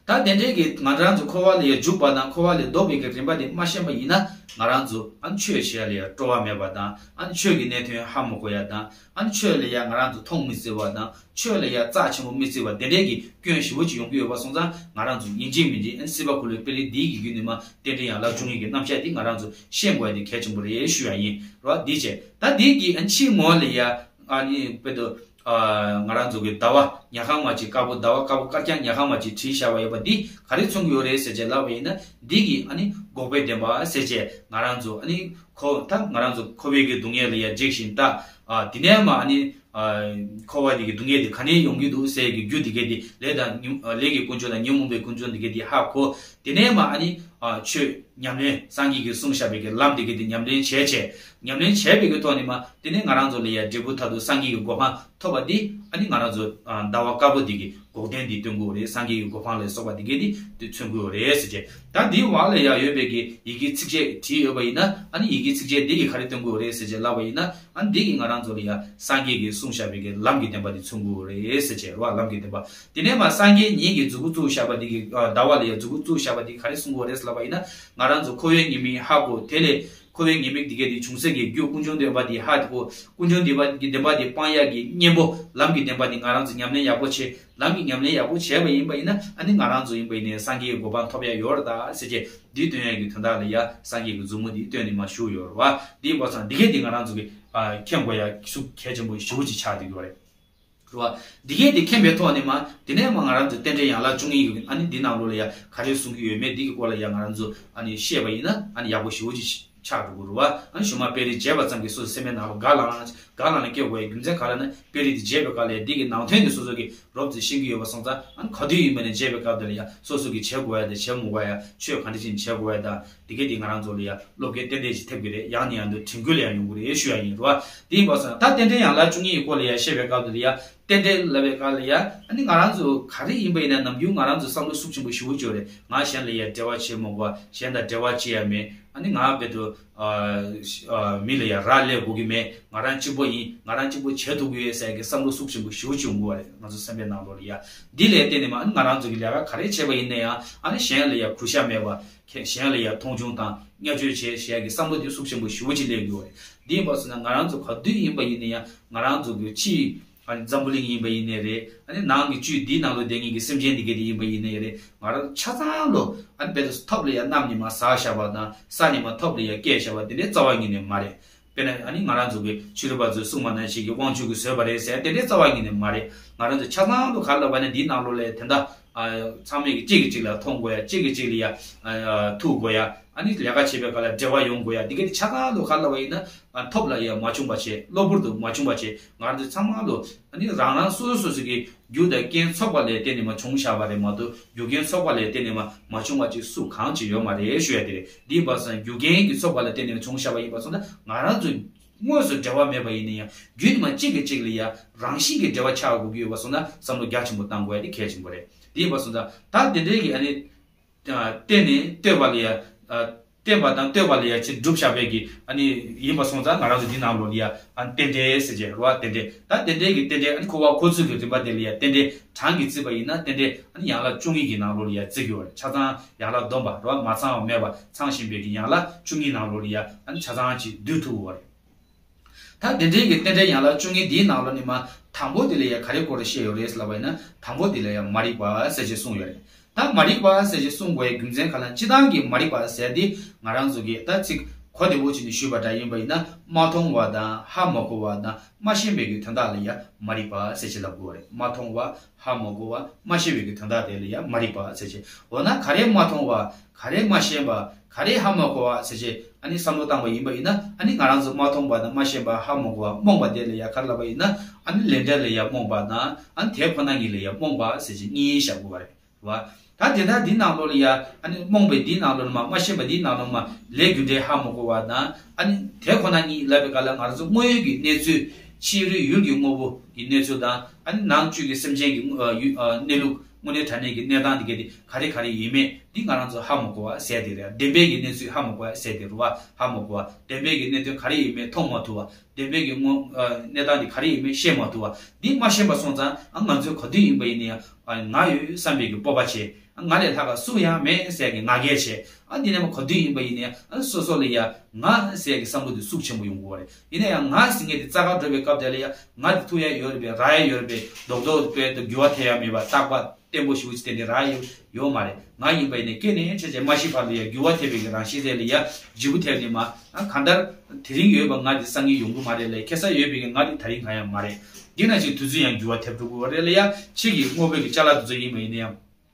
ད་དེ་འདྲའི་གི་ང་རང་ཚོ་འཁོར་བ་ལ་ཡ་འཇུག་པ་དང་། འཁོར་བ་ལས་ལྡོག་པའི་གི་རིམ་པ་དེ་མ་ཤེས་པ་ཡིན་ན། ང་རང་ཚོ་ཨ་ནི་ཆོས་བྱེད་ཡ་ལ་ཡ་སྤྲོ་བ་མེད་པ་དང་། ཨ་ནི་ཆོས་ཀྱི་གནད་དོན་ཧ་མ་གོ་ཡ་དང་། ཨ་ནི་ཆོས་ལ་ཡ་ང་རང་ཚོ་མཐོང་མི་སྲིད་པ་དང་། ཆོས་ལ་ཡ་རྩ་ཆེན་པོ་མི་བརྩི་བ། དེ་འདྲའི་གི་སྐྱོན་ཞེ་པོ་ཅིག་ཡོང་གི་ཡོད་པ་སོང་ཙང་། ང་རང་ཚོ་ཡིན་གཅིག་མིན་གཅིག་ཨ་ནི་སྲིད་པ་འཁོར་ལོའི་དཔེ་རིས་འདི་གི་བརྒྱུད་ནས་མར་རྟེན་འབྲེལ་ཡན་ལག་བཅུ་གཉིས་ཀྱི་རྣམ་གཞག་འདི་ང་རང་ཚོ་ཤེས་དགོས་ཡ་དེ་གལ་ཆེན་པོ་རེད་ཞུ་ཡ་ཡིན་རོ། འདི་བྱས། ད་འདི་གི་ཨ་ནི་ཕྱིའི་ངོ་ལ་ཡ་ཨ་ནི་དཔེ་དུ་ང་རང་ཚོ་གི་ཟླ་བ་ཉ་གང་མ་ཅིག་དཀར་པོ། ཟླ་བ་དཀར་པོ་དཀར་རྐྱང་ཉ་གང་མ་ཅིག་བྲིས་བཞག་པ་ཡོད་པ་འདི་ག་རེ་མཚོན་གྱི་ཡོད་རེད་ཟེར་བྱས་ལབ་པ་ཡིན་ན། འདི་གི་ཨ་ནི་འགོག་པའི་བདེན་པ་ཟེར་བྱས། ང་རང་ཚོ་ཨ་ནི་འཁོར། ད་ང་རང་ཚོ་འཁོར་བའི་གི་སྡུག་བསྔལ་ལ་ཡ་འཇིགས་ཤིང་སྐྲག། ཨ་དེ་ནས་མར་ཨ་ནི་ཨ་འཁོར་བ་འདི་གི་སྡུག་བསྔལ་འདི་ག་ནས་ཡོང་གི་འདུག་ཟེར་གི་རྒྱུ་འདི་གས་འདི། ལས་དང་ཉོན། ཨ་ལས་ཀྱི་ཀུན་འབྱུང་དང་ཉོན་མོངས་པའི་ཀུན་འབྱུང་འདི་གས་འདི་ཧ་གོ། དེ་ནས་མར་ཨ་ནི་ཨ་ཆོས་ཉམས་ལེན། སངས་རྒྱས་ཀྱིས་གསུངས་བཞག་པའི་གི་ལམ་འདི་གས་འདི་ཉམས་ལེན་བྱས་བྱས། ཉམས་ལེན་བྱས་པའི་གི་ཐོག་ནས་མར་དེ་ནས་ང་རང་ཚོ་ལ་ཡ་འབྲས་བུ་མཐར་ཐུག་སངས་རྒྱས་ཀྱི་གོ་འཕང་ཐོབ་པ་འདི་ཨ་ནི་ང་རང་ཚོ་ཨ་ཟླ་བ་དཀར་པོ་འདི་གི་འགོག་བདེན་འདི་སྟོན་གྱི་ཡོད་རེད། སངས་རྒྱས་ཀྱི་གོ་འཕང་ལ་སོགས་པ་འདི་གས་འདི་འདི་མཚོན་གྱི་ཡོད་རེད་ཟེར་བྱས། ད་འདིའི་འོག་ལ་ཡ་ཡོད་པའི་གི་ཡི་གེ་ཚིགས་བཅད་བྲིས་ཡོད་པ་ཡིན་ན། ཨ་ནི་ཡི་གེ་ཚིགས་བཅད་འདི་གིས་ག་རེ་སྟོན་གྱི་ཡོད་རེད་ཟེར་བྱས་ལབ་པ་ཡིན་ན། ཨ་ནི་འདི་གིས་ང་རང་ཚོ་ལ་ཡ་སངས་རྒྱས་ཀྱིས་གསུངས་བཞག་པའི་གི་ལམ་གྱི་བདེན་པ་འདི་མཚོན་གྱི་ཡོད་རེད་ཟེར་བྱས་རོ། ལམ་གྱི་བདེན་པ། དེ་ནས་མར་སངས་རྒྱས་ཉིད་ཀྱིས་མཛུབ་གུ་བཙུགས་བཞག་པ་འདི་གི་ཨ་ཟླ་བ་ལ་ཡ་མཛུབ་གུ་བཙུགས་བཞག་པ་འདི་ག་རེ་གསུང་གི་ཡོད་རེད་ལབ་པ་ཡིན་ན། ང་རང་ཚོ་འཁོར་བའི་ཉེས་དམིགས་ཧ་གོ། དེ་ལས་འཁོར་བའི་ཉེས་དམིགས་འདི་གས་འདི་བྱུང་སའི་གི་རྒྱུ་ཀུན་འབྱུང་བདེན་པ་འདི་ཧ་གོ། ཀུན་འབྱུང་བདེན་པ་གི་བདེན་པ་འདི་སྤང་ཡག་གི་གཉེན་པོ་ལམ་གྱི་བདེན་པ་འདི་ང་རང་ཚོ་ཉམས་ལེན་ཡག་པོ་བྱེད། ལམ་གྱི་ཉམས་ལེན་ཡག་པོ་བྱས་པ་ཡིན་པ་ཡིན་ན། ཨ་ནི་ང་རང་ཚོ་ཡིན་པ་ཡིན་ནའི་སངས་རྒྱས་ཀྱི་གོ་འཕང་ཐོབ་ཡ་ཡོད་རེད་ད་ཟེར་གྱི། འདི་སྟོན་ཡ་གི་དོན་དག་ལ་ཡ་སངས་རྒྱས་ཀྱི་མཛུབ་མོ་འདི་སྟོན་ནས་མར་བཞུགས་ཡོད་རེད་བ། འདི་ཡིན་པ་སོང་ཙང་འདི་གས་འདི་ང་རང་ཚོ་གི་ཨ་མཁྱེན་དགོས་ཡ་ཤུགས་གལ་ཆེན་པོ་ཞེ་པོ་ཅིག་ཆགས་བསྡད་ཡོད་རེད། རེད་བ། འདི་གས་འདི་མཁྱེན་པའི་ཐོག་ནས་མར་དེ་ནས་མར་ང་རང་ཚོ་རྟེན་འབྲེལ་ཡན་ལག་བཅུ་གཉིས་ཀྱི་ཨ་ནི་འདི་ནང་ལོགས་ལ་ཡ་ག་རེ་གསུང་གི་ཡོད་མེད་འདི་གི་སྐོར་ལ་ཡ་ང་རང་ཚོ་ཨ་ནི་ཤེས་པ་ཡིན་ན། ཨ་ནི་ཡག་པོ་ཞེ་པོ་ཅིག་ཆགས་འགྲོ་གི་རེད་བ། ཨ་ནི་གཞུག་མ་དཔེ་རིས་མཇལ་བ་ཙམ་གྱིས་སོ་སོའི་སེམས་པའི་ནང་ལ་དགའ་ལང་ལང་དགའ་ལང་ལང་སྐྱེ་དགོས་ཡ་རྒྱུ་མཚན་ག་རེ་ན། དཔེ་རིས་འདི་མཇལ་བའི་སྐབས་ལ་ཡ་འདི་གི་ནང་དོན་འདི་སོ་སོ་གིས་རོབ་ཙམ་ཤེས་ཀྱི་ཡོད་པ་སོང་ཙང་། ཨ་ནི་ག་དུས་ཡིན་པ་ནས་མཇལ་བའི་སྐབས་དེ་ལ་ཡ་སོ་སོ་གིས་བྱེད་དགོས་ཡ་དང་བྱེད་མི་དགོས་ཡ། ཆོས་ག་འདྲ་ཞིག་བྱེད་དགོས་ཡ་དང་། དེ་གས་དེ་ང་རང་ཚོ་ལ་ཡ་བློ་སྐྱེད་ཏན་ཏན་ཞིག་ཐེབས་ཀྱི་རེད། ཡང་ནས་ཡང་དུ་དྲན་སྐུལ་ལ་ཡང་ཡོང་གི་རེད་ཞུ་ཡ་ཡིན་རོ། དེ་ཡིན་པ་སོང་ད་རྟེན་འབྲེལ་ཡན་ལག་བཅུ་གཉིས་ཀྱི་སྐོར་ལ་ཡ་བཤད་པའི་སྐབས་དེ་ལ་ཡ། རྟེན་འབྲེལ་ལབ་པའི་སྐབས་ལ་ཡ། ཨ་ནི་ང་རང་ཚོ་ག་རེ་ཡིན་པ་ཡིན་ན་ནམ་རྒྱུན་ང་རང་ཚོ་བསམ་བློ་ཤུགས་ཆེན་པོ་ཞེ་པོ་ཅིག་ཡོད་རེད། ང་གཞན་ལ་ཡ་འབྲེལ་བ་བྱེད་མི་དགོས། གཞན་དང་འབྲེལ་བ་བྱེད་ཡ་མེད། ཨ་ནི་ང་བེད་དུ་ཨ་མི་ལ་ཡ་རག་ལས་དགོས་ཀྱི་མེད། ང་རང་གཅིག་པོ་ཡིན། ང་རང་གཅིག་པོ་བྱེད་ཐུབ་ཀྱི་ཡོད་ཟེར་གྱི་བསམ་བློ་ཤུགས་ཆེན་པོ་ཞེ་པོ་ཅིག་ཡོང་གི་ཡོད་རེད། ང་ཚོ་སེམས་པའི་ནང་ལོགས་ལ་ཡ། འདི་ལ་བརྟེན་ནས་མར་ཨ་ནི་ང་རང་ཚོ་གི་ལས་ཀ་ག་རེ་བྱས་པ་ཡིན་ན་ཡང་། ཨ་ནི་གཞན་ལ་ཡ་གུས་ཞབས་མེད་པ། གཞན་ལ་ཡ་མཐོང་ཆུང་དང་བརྙས་བཅོས་བྱས་ཟེར་ཡ་གི་བསམ་བློ་དེ་ཤུགས་ཆེན་པོ་ཞེ་པོ་ཅིག་སླེབས་ཡོད་རེད། འདི་ཡིན་པ་སོང་ན་ང་རང་ཚོ་ག་དུས་ཡིན་པ་ཡིན་ན་ཡང་། ང་རང་ཚོ་གི་ཕྱི་ཨ་ནི་འཛམ་བུ་གླིང་ཡིན་པ་ཡིན་ནའི་རེད། ཨ་ནི་ནང་གི་བཅུད་འདིའི་ནང་ལ་བསྡད་མཁན་གྱི་སེམས་ཅན་འདི་གས་དེ་ཡིན་པ་ཡིན་ནའི་རེད། ང་རང་ཆ་ཚང་ལོ་ཨ་ནི་བེད་དུ་ཐབ་ལ་ཡ་བསྣམས་ནས་མར་ཟགས་བཞག་པ་དང་། ས་ནས་མར་ཐབ་ལ་ཡ་བཀལ་བཞག་པ་དེ་འདྲའི་རྩ་བ་ཉིད་ནས་མ་རེད། དཔེར་ན་ཨ་ནི་ང་རང་ཚོ་གི་ཕྱི་རོལ་པ་ཚོས་གསུངས་པ་ནང་བཞིན་གྱི་དབང་ཕྱུག་གིས་བཟོས་པ་རེད་ཟེར་དེ་འདྲའི་རྩ་བ་ཉིད་ནས་མ་རེད། ང་རང་ཚོ་ཆ་ཚང་དུ་ག་རེ་ལབ་པ་ན། འདིའི་ནང་ལོགས་ལ་དེ་འདྲ་ཨ་ཚང་མས་ཀྱི་གཅིག་གིས་གཅིག་ལ་མཐོང་དགོས་ཡ། གཅིག་གིས་གཅིག་ལ་ཡ་ཨ་ཐུག་དགོས་ཡ། ཨ་ནི་ལས་ཀ་བྱེད་པའི་སྐབས་ལ་འབྲེལ་བ་ཡོང་དགོས་ཡ། འདི་ག་དེ་ཆ་ཚང་དུ་ག་རེ་ལབ་པ་ཡིན་ན། ཨ་ཐོབ་ལ་ཡ་མ་བྱུང་བ་བྱས། གློ་བུར་དུ་མ་བྱུང་བ་བྱས། ང་རང་ཚོ་ཚང་མ་ལོ་ཨ་ནི་རང་རང་སོ་སོ་སོ་སོ་གི་རྒྱུ་དང་རྐྱེན་ཚོགས་པ་ལ་བརྟེན་ནས་མར་བྱུང་བཞག་པ་རེད་མ་གཏོགས། རྒྱུ་རྐྱེན་ཚོགས་པ་ལ་བརྟེན་ནས་མར་མ་བྱུང་བ་ཅིག་སུ་གང་ཅིག་ཡོད་མ་རེད་ཞུ་ཡ་དེ་རེད། འདི་ཡིན་པ་སོང་རྒྱུ་རྐྱེན་གྱི་ཚོགས་པ་ལ་བརྟེན་ནས་བྱུང་བཞག་པ་ཡིན་པ་སོང་ན། ང་རང་ཚོ་ དངོས་སུ་འབྲེལ་བ་མེད་པ་ཡིན་ན་ཡང་རྒྱུད་ནས་མ་གཅིག་གིས་གཅིག་ལ་ཡ་རང་བཞིན་གྱི་འབྲེལ་བ་ཆགས་དགོས་ཀྱི་ཡོད་པ་སོང་ན་བསམ་བློ་རྒྱ་ཆེན་པོ་བཏང་དགོས་ཡ་དེ་གལ་ཆེན་པོ་རེད། དེ་ཡིན་པ་སོང་ཙང་ད་དེ་འདྲའི་གི་ཨ་ནི། བརྟེན་ནས་ལྟོས་པ་ལ་ཡ། བརྟེན་པ་དང་ལྟོས་པ་ལ་ཡ་ཅིག་སྒྲུབ་བྱ་བའི་གི་ཨ་ནི་ཡིན་པ་སོང་ཙང་ང་རང་ཚོ་འདི་ནང་ལོགས་ལ་ཡ་ཨ་ནི་རྟེན་འབྲེལ་ཟེར་བྱས་རེད་བ། རྟེན་འབྲེལ་ད་རྟེན་འབྲེལ་གྱི་རྟེན་འབྲེལ་ཨ་ནི་འཁོར་བ་འཁོར་ཚུལ་གྱི་རིམ་པ་དེ་ལ་ཡ་རྟེན་འབྲེལ་གྲངས་ཀྱིས་བརྩིས་པ་ཡིན་ན་རྟེན་འབྲེལ་ཨ་ནི་ཡན་ལག་བཅུ་གཉིས་ཀྱི་ནང་ལོགས་ལ་ཡ་བརྩི་གི་ཡོད་རེད། ཆ་ཚང་ཡན་ལག་བསྡོམས་པ་རེད་བ། མ་ཚང་བ་མེད་པ་ཚང་བཞིན་པའི་གི་ཡན་ལག་བཅུ་གཉིས་ནང་ལོགས་ལ་ཡ་ཨ་ནི་ཆ་ཚང་ཅིག་བསྡུ་ཐུབ་ཀྱི་ཡོད་རེད། ད་དེ་འདྲའི་གི་རྟེན་འབྲེལ་ཡན་ལག་བཅུ་གཉིས་འདིའི་ནང་ལོགས་ནས་མ་དང་པོ་དེ་ལ་ཡ་ག་རེ་སྐོར་བཤད་ཡོད་རེད་ལབ་པ་ཡིན་ན་དང་པོ་དེ་ལ་ཡ་མ་རིག་པ་ཟེར་ཅིག་གསུངས་ཡོད་རེད། ད་མ་རིག་པ་ཟེར་ཅིག་གསུངས་དགོས་རྒྱུ་མཚན་ག་ལ་སྤྱི་བཏང་གི་མ་རིག་པ་ཟེར་དེ་ང་རང་ཚོ་གི་ད་ཚིག་གོ་བདེ་པོ་བྱས་ནས་ཞུས་པ་འདྲ་ཡིན་པ་ཡིན་ན་མ་མཐོང་བ་དང་ཧ་མ་གོ་བ་དང་མ་ཤེས་པའི་གི་དོན་དག་ལ་ཡ་མ་རིག་པ་ཟེར་ཅིག་ལབ་དགོས་རེད། མ་མཐོང་བ་ཧ་མ་གོ་བ་མ་ཤེས་པའི་གི་དོན་དག་དེ་ལ་ཡ་མ་རིག་པ་ཟེར་ཅིག་འོ་ན་ག་རེ་མ་མཐོང་བ། ག་རེ་མ་ཤེས་པ། ག་རེ་ཧ་མ་གོ་བ་ཟེར་བྱས་ཨ་ནི་བསམ་བློ་བཏང་པ་ཡིན་པ་ཡིན་ན་ཨ་ནི་ང་རང་ཚོ་མ་མཐོང་བ་དང་མ་ཤེས་པ་ཧ་མ་གོ་བ་རྨོངས་པ་དེ་ལ་ཡ་ག་རེ་ལབ་པ་ཡིན་ན་ཨ་ནི་ལས་འབྲས་ལ་ཡ་རྨོངས་པ་དང་ཨ་ནི་དེ་ཁོ་ན་ཉིད་ལ་ཡ་རྨོངས་པ་ཟེར་བྱས་གཉིས་བཞག་དགོས་པ་རེད་བ། ད་དེ་ལྟར་འདི་ནང་ལོགས་ལ་ཡ་ཨ་ནི་རྨོངས་པའི་འདི་ནང་ལོགས་ལ་མ་མ་ཤེས་པ་འདི་ནང་ལོགས་ལ་མ་ལས་རྒྱུ་འབྲས་ཧ་མ་གོ་བ་དང་ཨ་ནི་དེ་ཁོ་ན་ཉིད་ལབ་པའི་སྐབས་ལ་ང་རང་ཚོ་དངོས་ཡོད་ཀྱི་གནས་ཚུལ་ཕྱི་རོལ་ཡུལ་གྱི་དངོས་པོ་གི་གནས་ཚུལ་དང་ཨ་ནི་ནང་བཅུད་ཀྱི་སེམས་ཅན་གྱི་ཨ་ཡུལ་ཨ་གནས་ལུགས། དངོས་གནས་དྲང་གནས་ཀྱི་གནས་སྟངས་འདི་ག་དེ་ག་རེ་ག་རེ་ཡིན་མེད་འདི་ང་རང་ཚོ་ཧ་མ་གོ་བ་ཟེར་དེ་རེད། བདེན་པའི་གི་གནས་ཚུལ་ཧ་མ་གོ་བ་ཟེར་དེ་རེད་བ། ཧ་མ་གོ་བ། བདེན་པའི་གི་གནད་དོན་ག་རེ་ཡིན་མེད་མཐོང་མ་ཐུབ་བ། བདེན་པའི་གི་དངོས་ཨ་གནས་སྟངས་འདི་ག་རེ་ཡིན་མེད་ཤེས་མ་ཐུབ་བ། འདི་མ་ཤེས་པ་སོང་ཙང་ཨ་ང་ཚོས་ག་དུས་ཡིན་པ་ཡིན་ན་ཡང་ཨ་ང་ཡོད་བསམ་པའི་གི་སྤོབས་པ་བྱེད། ཨ་ང་ལས་ལྷག་ག་སུ་ཡང་མེད་ཟེར་གི་ང་རྒྱལ་བྱེད། ཨ་འདི་ནས་མ་ག་དུས་ཡིན་པ་ཡིན་ན་ཡང་ཨ་སོ་སོ་ལ་ཡ་ང་ཟེར་གི་བསམ་བློ་འདི་ཤུགས་ཆེན་པོ་ཡོང་གི་ཡོད་རེད། ཡིན་ན་ཡང་ང་ཟེར་མཁན་འདི་རྩ་ག་འགྲོ་བའི་སྐབས་དེ་ལ་ཡ་ང་འདི་ཐུབ་ཡ་ཡོད་རེད་པས། རག་ཡ་ཡོད་རེད་པས། རྡོག་རྡོག་པས་འགྱུར་བ་ཐེབས་ཡ་མེད་པ་རྟག་པ་བརྟན་པོ་ཞེ་པོ་ཅིག་དེ་འདྲ་རག་ཡོད་ཡོད་མ་རེད། ང་ཡིན་པ་ཡིན་ནའི་སྐྱེ་ནས་ཆ་ཆེ་མ་ཤི་བར་དུ་ཡ་འགྱུར་བ་ཐེབས་པའི་གི་རང་བཞིན་རེད་ལ་ཡ་འཇིགས་པ་ཐེབས་ནས་མ་ཨ་གང་ལྟར་དེ་རིང་ཡོད་པ་ང་དེ་སང་ཉིན་ཡོང་གི་མ་རེད་ལ་ཁ་སང་ཡོད་པའི་གི་ང་དེ་ད་རིང་གང་ཡང་མ་རེད། འདི་ན་ཅིག་དུས་ཚོད་ཡང་འགྱུར་བ་ཐེབས་འགྲོ་གི་རེད་ལ་ཡ་ཕྱི་གི་དངོས་པོའི་གི་ཅ་ལག་དེ་ཚོ་ཡིན་པ་ཡིན་ན་ཡང་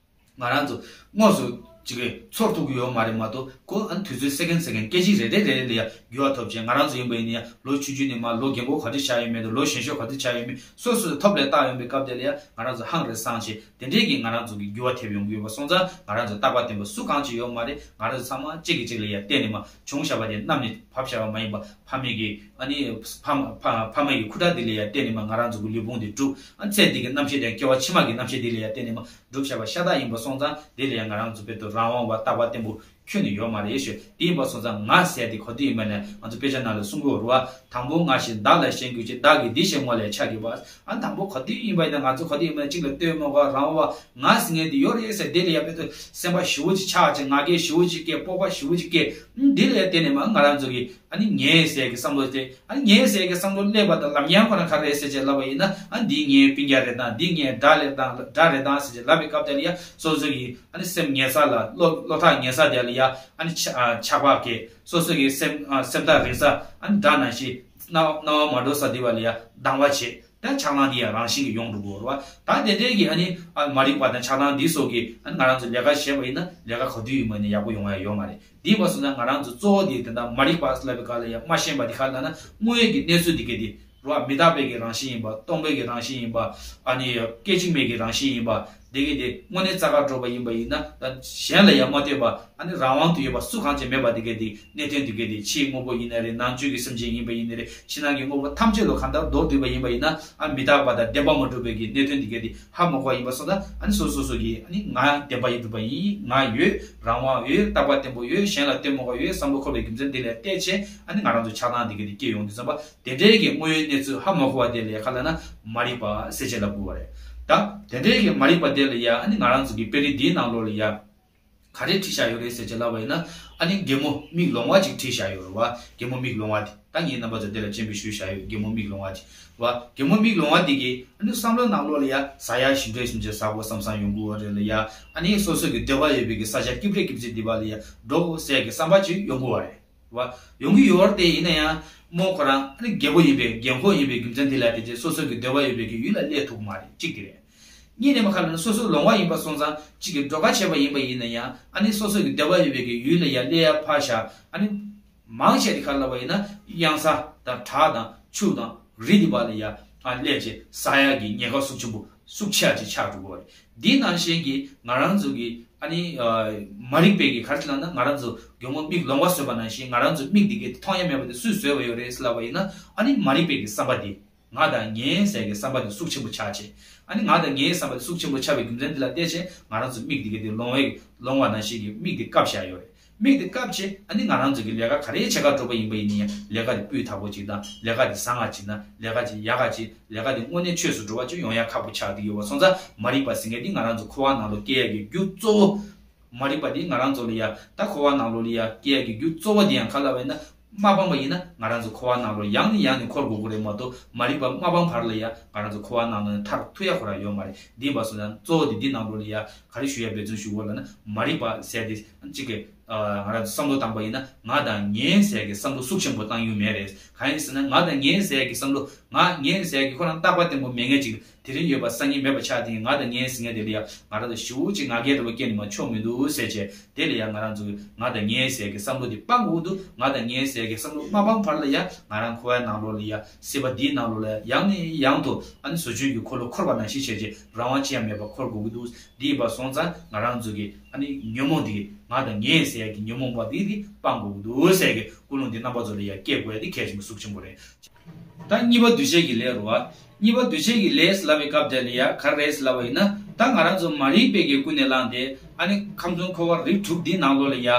ང་རང་ཚོ་དངོས་སུ་ཅིག་གི་ཚོར་ཐུབ་གི་ཡོད་མ་རེད་མ་གཏོགས་ཁོ་ཨ་ནི་དུས་ཚོད་སེ་ཀན་སེ་ཀན་སྐད་ཅིག་རེ་རེ་རེ་རེ་ལ་ཡ་འགྱུར་བ་ཐེབས་བྱས་ང་རང་ཚོ་ཡིན་པ་ཡིན་ན་ཡང་ལོ་ཆུང་ཆུང་ནས་མ་ལོ་རྒན་གོག་ག་དུས་ཆགས་ཡོད་མེད་དང་ལོ་གཞོན་ཤོས་ག་དུས་ཆགས་ཡོད་མེད་སོ་སོའི་ཐོབ་ལས་བཏགས་ཡོང་པའི་སྐབས་དེ་ལ་ཡ་ང་རང་ཚོ་ཧང་རེ་སང་བྱས། དེ་འདྲའི་གི་ང་རང་ཚོ་གི་འགྱུར་བ་ཐེབས་ཡོང་གི་ཡོད་པ་སོང་ཙང་ང་རང་ཚོ་རྟག་པ་བརྟན་པོ་སུ་གང་ཅིག་ཡོད་མ་རེད། ང་རང་ཚོ་ཚང་མ་གཅིག་གིས་གཅིག་ལ་ཡ་བརྟེན་ནས་མ་བྱུང་བཞག་པ་དེ་གནམ་ནས་བབས་བཞག་པ་མ་ཡིན་པ་ཕ་མེས་ཀྱི་ཨ་ནི་ཕ་མ་ཕ་ཕ་མ་ཡི་ཁུ་ཁྲག་འདི་ལ་ཡ་བརྟེན་ནས་མ་ང་རང་ཚོ་གི་ལུས་ཕུང་འདི་གྲུབ། ཨ་ཚེ་འདི་གི་རྣམ་ཤེས་དང་སྐྱེ་བ་ཕྱི་མ་གི་རྣམ་ཤེས་འདི་ལ་ཡ་བརྟེན་ནས་མ་གྲུབ་བཞག་པ་ཤ་སྟག་ཡིན་པ་སོང་ཙང་དེ་ལ་ཡ་ང་རང་ཚོ་དཔེ་དུ་རང་དབང་བ་རྟག་པ་བརྟན་པོ་ཁྱོན་ནས་ཡོད་མ་རེད་ཞུ། དེ་ཡིན་པ་སོང་ཙང་ང་ཟེར་དེ་ག་དུས་ཡིན་པ་ནས་ང་ཚོ་དཔེ་ཆ་ནང་ལ་གསུང་གི་ཡོད་རེད་བ། དང་པོ་ང་ཞེས་བདག་ལ་ཞེན་གྱུར་ཅིག་བདག་གིས་འདི་ཞེས་ངོ་ལས་ཆགས་གྱུར་པ། ཨ་དང་པོ་ག་དུས་ཡིན་པ་ཡིན་ན་ང་ཚོ་ག་དུས་ཡིན་པ་ན་གཅིག་ལ་ལྟོས་མ་དགོས་རང་དབང་བ་ང་ཟེར་མཁན་དེ་ཡོད་རེད་ཟེར་དེ་ལ་ཡ་དཔེ་དུ་སེམས་པ་ཞེ་པོ་ཅིག་ཆགས་ཅིག་ང་རྒྱལ་ཞེ་པོ་ཅིག་སྐྱེ་སྤོབས་པ་ཞེ་པོ་ཅིག་སྐྱེ། ཨ་དེ་ལ་ཡ་བརྟེན་ནས་མ་ང་རང་ཚོ་གིས་ཨ་ནི་ངའི་ཟེར་གི་བསམ་བློ་དེ་ཨ་ནི་ངའི་ཟེར་གི་བསམ་བློ་སླེབས་པ་དང་ལམ་ཡང་ཁོ་ན་ག་རེ་ཟེར་ཅེས་ལབ་པ་ཡིན་ན་ཨ་འདི་ངའི་སྤུན་ཀྱག་རེད་དང་འདི་ངའི་དགྲ་རེད་དང་དགྲ་རེད་དང་ཟེར་ཅེས་ལབ་པའི་སྐབས་དེ་ལ་ཡ་སོ་སོ་གི་ཨ་ནི་སེམས་ཉལ་ས་ལ་བློ་བློ་ཐག་ཉལ་ས་དེ་ལ་ཡ་ཨ་ནི་ཆ་ཨ་ཆགས་པ་སྐྱེ། སོ་སོ་གི་སེམས་ཨ་སེམས་ཐག་རིང་ས་ཨ་ནི་དགྲ་ནང་བཞིན་སྣང་སྣང་བ་མ་འགྲོ་ས་དེ་བ་ལ་ཡ་སྡང་བ་བྱེད། ད་ཆགས་སྣང་འདི་ཡང་རང་བཞིན་གྱིས་ཡོང་འགྲོ་གི་རེད་བ། ད་དེ་འདྲའི་གི་ཨ་ནི་ཨ་མ་རིག་པ་དང་ཆགས་སྣང་འདི་སོགས་ཀྱིས་ཨ་ནི་ང་རང་ཚོ་ལས་ཀ་བྱས་པ་ཡིན་ན་ལས་ཀ་ག་དུས་ཡིན་པ་ནས་ཡག་པོ་ཡོང་ཡ་ཡོད་མ་རེད། འདི་བ་སོང་ན་ང་རང་ཚོ་གཙོ་བོ་དེ་དེ་འདྲ་མ་རིག་པ་ལབ་པའི་སྐབས་ལ་ཡང་མ་ཤེས་པ་དེ་ག་ལ་ན་དངོས་ཡོད་ཀྱི་གནས་ཚུལ་འདི་ག་དེ་རུ་བ་མི་རྟག་པའི་གི་རང་བཞིན་ཡིན་པ། སྟོང་པའི་གི་རང་བཞིན་ཡིན་པ། ཨ་ནི་སྐད་ཅིག་མའི་གི་རང་བཞིན་ཡིན་པ། འདི་གི་དེ་དངོས་གནས་རྩ་བ་འགྲོ་བ་ཡིན་པ་ཡིན་ན་ད་གཞན་ལ་ཡང་མ་ལྟོས་པ་ཨ་ནི་རང་དབང་དུ་ཡོད་པ་སུ་གང་ཅི་མེད་པ་འདི་གི་དེ་གནད་དོན་འདི་གི་དེ་ཕྱིའི་དངོས་པོ་ཡིན་ན་རེད། ནང་བཅུད་ཀྱི་སེམས་ཅན་ཡིན་པ་ཡིན་ན་རེད། ཕྱི་ནང་གི་དངོས་པོ་ཐམས་ཅད་ལ་གང་ལྟར་མདོར་བསྡུས་པ་ཡིན་པ་ཡིན་ན་ཨ་མི་རྟག་པ་དང་བདེན་པ་མ་གྲུབ་པའི་གི་གནད་དོན་འདི་གི་དེ་ཧ་མ་གོ་བ་ཡིན་པ་སོང་ཙང་ཨ་ནི་སོ་སོ་སོ་གི་ཨ་ནི་ང་བདེན་པ་ཡིན་གྲུབ་པ་ཡིན། ང་ཡོད། རང་དབང་ཡོད། རྟག་པ་བརྟན་པོ་ཡོད། གཞན་ལ་ལྟོས་མ་དགོས་ཡོད་བསམ་བློ་འཁོར་བའི་རྒྱུ་མཚན་འདི་ལ་བལྟས་བྱས་ཨ་ནི་ང་རང་ཚོ་ཆགས་སྡང་འདི་གི་དེ་སྐྱེ་ཡོང་དུས་ཙམ་པ། དེ་འདྲའི་གི་དངོས་ཡོད་གནས་ཚུལ་ཧ་མ་གོ་བ་དེ་ལ་ཡ་ག་ལ་ན་མ་རིག་པ་ཟེར་བྱས་ལབ་དགོས་པ་རེད། ད་དེ་འདྲའི་གི་མ་རིག་པ་དེ་ལ་ཡ་ཨ་ནི་ང་རང་ཚོ་གི་དཔེ་རིས་འདིའི་ནང་ལོགས་ལ་ཡ་ག་རེ་བྲིས་བཞག་ཡོད་རེད་ཟེར་བྱས་ལབ་པ་ཡིན་ན་ཨ་ནི་རྒན་མོ་མིག་ལོང་བ་ཅིག་བྲིས་བཞག་ཡོད་རེད་བ། རྒན་མོ་མིག་ལོང་བ་དེ་ད་ངས་རྣམ་པ་ཚོ་དེ་ལ་སྤྱན་འབུལ་ཞུས་བཞག་ཡོད། རྒན་མོ་མིག་ལོང་བ་དེ་བ། རྒན་མོ་མིག་ལོང་བ་དེ་གི་ཨ་ནི་བསམ་བློའི་ནང་ལོགས་ལ་ཡ་ཟ་ཡ་ཞིམ་འདྲ་ཞིམ་ཅིག་ཟ་དགོས་བསམ་བསམ་ཡོང་གི་ཡོད་རེད་ལ་ཡ། ཨ་ནི་སོ་སོ་གི་འདོད་པ་ཡོད་པའི་གི་ས་ཆ་སྐྱིད་པོ་སྐྱིད་པོ་ཅིག་འདི་བ་ལ་ཡ་འགྲོ་དགོས་ཟེར་གི་བསམ་པ་ཅིག་ཡོང་གི་ཡོད་རེད། བ། ཡོང་གི་ཡོད་རེད་དེ་ཡིན་ན་ཡང་མོ་ཁོ་རང་ཨ་ནི་རྒད་པོ་ཡིན་པའི་རྒན་འཁོགས་ཡིན་པའི་རྒྱུ་མཚན་དེ་ལ་དེ་རྗེས་སོ་སོ་གི་འདོད་པ་ཡོད་པའི་གི་ཡུལ་ལ་སླེབས་ཐུབ་ཀྱི་མ་རེད། གཅིག་དེ་རེད། གཉིས་ནས་མ་ཁ་ལ་ན་སོ་སོ་ལོང་བ་ཡིན་པ་སོང་ཙང་གཅིག་གི་སྒྲོལ་དཀར་བྱས་པ་ཡིན་པ་ཡིན་ན་ཡང་ཨ་ནི་སོ་སོ་གི་འདོད་པ་ཡོད་པའི་གི་ཡུལ་ལ་ཡ་སླེབས་ཡ་ཕར་བཞག་ཨ་ནི་མང་ཆེ་དེ་ཁ་ལ་བ་ཡིན་ན་གཡང་ས་དང་བྲག་དང་ཆུ་དང་རི་དེ་བ་ལ་ཡ་ ཨ་སླེབས་བྱས་ཟ་ཡག་གི་ཉེན་ཁ་ཤུགས་ཆེན་པོ་ཤུགས་ཆེ་བ་ཅིག་ཆགས་འགྲོ་གི་ཡོད་རེད། འདི་ནང་བཞིན་གྱི་ང་རང་ཚོ་གི་ཨ་ནི་ཨ་མ་རིག་པའི་གི་ག་རེ་ལབ་ན་ང་རང་ཚོ་མགྱོགས་མོ་མིག་ལོང་བ་བཟོས་པ་ནང་བཞིན་ང་རང་ཚོ་མིག་འདི་གའི་མཐོང་ཡ་མེད་པ་དེ་སུས་བཟོས་པ་ཡོད་རེད་ཟེར་ལབ་པ་ཡིན་ན། ཨ་ནི་མ་རིག་པའི་གི་བསམ་པ་དེ། ང་དང་ངའི་ཟེར་གྱི་བསམ་པ་དེ་ཤུགས་ཆེན་པོ་ཆགས་བྱས། ཨ་ནི་ང་དང་ངའི་བསམ་པ་དེ་ཤུགས་ཆེན་པོ་ཆགས་པའི་རྒྱུ་མཚན་འདི་ལ་བལྟས་བྱས་ང་རང་ཚོ་མིག་འདི་གའི་དེ་ལོང་བའི་ལོང་བ་ནང་བཞིན་གྱི་མིག་དེ་བཀབ་བཞག་ཡོད་རེད། མིག་དེ་བཀབ་བྱས་ཨ་ནི་ང་རང་ཚོ་གི་ལས་ཀ་ག་རེ་བྱེད་ག་འགྲོ་པ་ཡིན་པ་ཡིན་ན་ཡང་ལས་ཀ་དེ་སྤུས་དག་པོ་ཅིག་དང་ལས་ཀ་དེ་བཟང་ང་ཅིག་དང་ལས་ཀ་ཅིག་ཡག་ག་ཅིག་ལས་ཀ་དེ་དངོས་གནས་ཆོས་སུ་འགྲོ་བ་ཅིག་ཡོང་ཡ་ཁག་པོ་ཆགས་བསྡད་ཡོད་པ་སོང་ཙང་མ་རིག་པ་ཟེར་མཁན་དེ་ང་རང་ཚོ་འཁོར་བ་ནང་ལོགས་སྐྱེ་ཡ་གི་རྒྱུ་གཙོ་བོ། མ་རིག་པ་འདི་ང་རང་ཚོ་ལ་ཡ་ད་འཁོར་བ་ནང་ལོགས་ལ་ཡ་སྐྱེ་ཡ་གི་རྒྱུ་གཙོ་བོ་འདི་ཡང་ག་ལབ་པ་ཡིན་ན་མ་སྤངས་པ་ཡིན་ན་ང་རང་ཚོ་འཁོར་བ་ནང་ལོགས་ཡང་ནས་ཡང་ནས་འཁོར་དགོས་ཀྱི་རེད་མ་གཏོགས་མ་རིག་པ་མ་སྤངས་བར་ལ་ཡ་ང་རང་ཚོ་འཁོར་བ་ནང་ལོགས་ནས་ཐར་ཐུབ་ཡ་ཁོ་རང་ཡོད་མ་རེད། འདི་ཡིན་པ་སོང་ཙང་གཙོ་བོ་འདི་འདི་ནང་ལོགས་ལ་ཡ་ག་རེ་ཞུ་ཡ་འབད་བརྩོན་ཞུ་དགོས་ལབ་ན་མ་རིག་པ་ཟེར་དེ་གཅིག་གི་ང་རང་ཚོ་བསམ་བློ་བཏང་པ་ཡིན་ན་ང་དང་ངའི་ཟེར་གྱི་བསམ་བློ་ཤུགས་ཆེན་པོ་བཏང་ཡོད་མེད་རེད། གང་ཡིན་ཟེར་ན་ང་དང་ངའི་ཟེར་གྱི་བསམ་བློ་ང་ངའི་ཟེར་གྱི་ཁོ་རང་རྟག་པ་བརྟན་པོ་མེད་མཁན་ཅིག་དེ་རིང་ཡོད་པ་སང་ཉིན་མེད་པ་ཆགས་དེ་ང་དང་ངའི་ཟེར་མཁན་དེ་ལ་ཡ་ང་རང་ཚོ་ཞེ་པོ་ཅིག་ང་རྒྱལ་འདྲ་བོ་སྐྱེས་ནས་མ་ཆོག་མི་འདུག་ཟེར་བྱས་དེ་ལ་ཡ་ང་རང་ཚོ་ང་དང་ངའི་ཟེར་གྱི་བསམ་བློ་དེ་སྤང་དགོས་འདུག་ང་དང་ངའི་ཟེར་གྱི་བསམ་བློ་མ་སྤང་བར་ལ་ཡ་ང་རང་འཁོར་བའི་ནང་ལོགས་ལ་ཡ་སྲིད་པ་འདིའི་ནང་ལོགས་ལ་ཡ་ཡང་ནས་ཡང་དུ་ཨ་ནི་ཟོ་ཆུན་གྱི་འཁོར་ལོ་འཁོར་བ་ནང་བཞིན་བྱས་བྱས་རང་དབང་ཅི་ཡང་མེད་པར་འཁོར་དགོས་ཀྱི་འདུག་འདི་ཡིན་པ་སོང་ཙང་ང་རང་ཚོ་གི་ཨ་ནི་ཉོན་མོངས་འདི་གི་ང་དང་ངའི་ཟེར་གྱི་ཉོན་མོངས་པ་འདི་འདི་སྤང་དགོས་ཀྱི་འདུག་ཟེར་གྱི་ཀུན་སློང་འདི་རྣམ་པ་ཚོ་ལ་ཡ་སྐྱེ་དགོས་ཡ་འདི་གལ་ཆེན་པོ་ཤུགས་ཆེན་པོ་རེད། ད་གཉིས་པ་འདུས་བྱས་ཀྱི་ལས་རེད་བ། གཉིས་པ་འདུས་བྱས་ཀྱི་ལས་ལབ་པའི་སྐབས་དེ་ལ་ཡ་ག་རེ་རེད་ལབ་པ་ཡིན་ན་ད་ང་རང་ཚོ་མ་རིག་པའི་གི་ཀུན་ནས་བསླངས་ཏེ་ཨ་ནི་ཁམས་གསུམ་འཁོར་བ་རིགས་དྲུག་འདིའི་ནང་ལོགས་ལ་ཡ་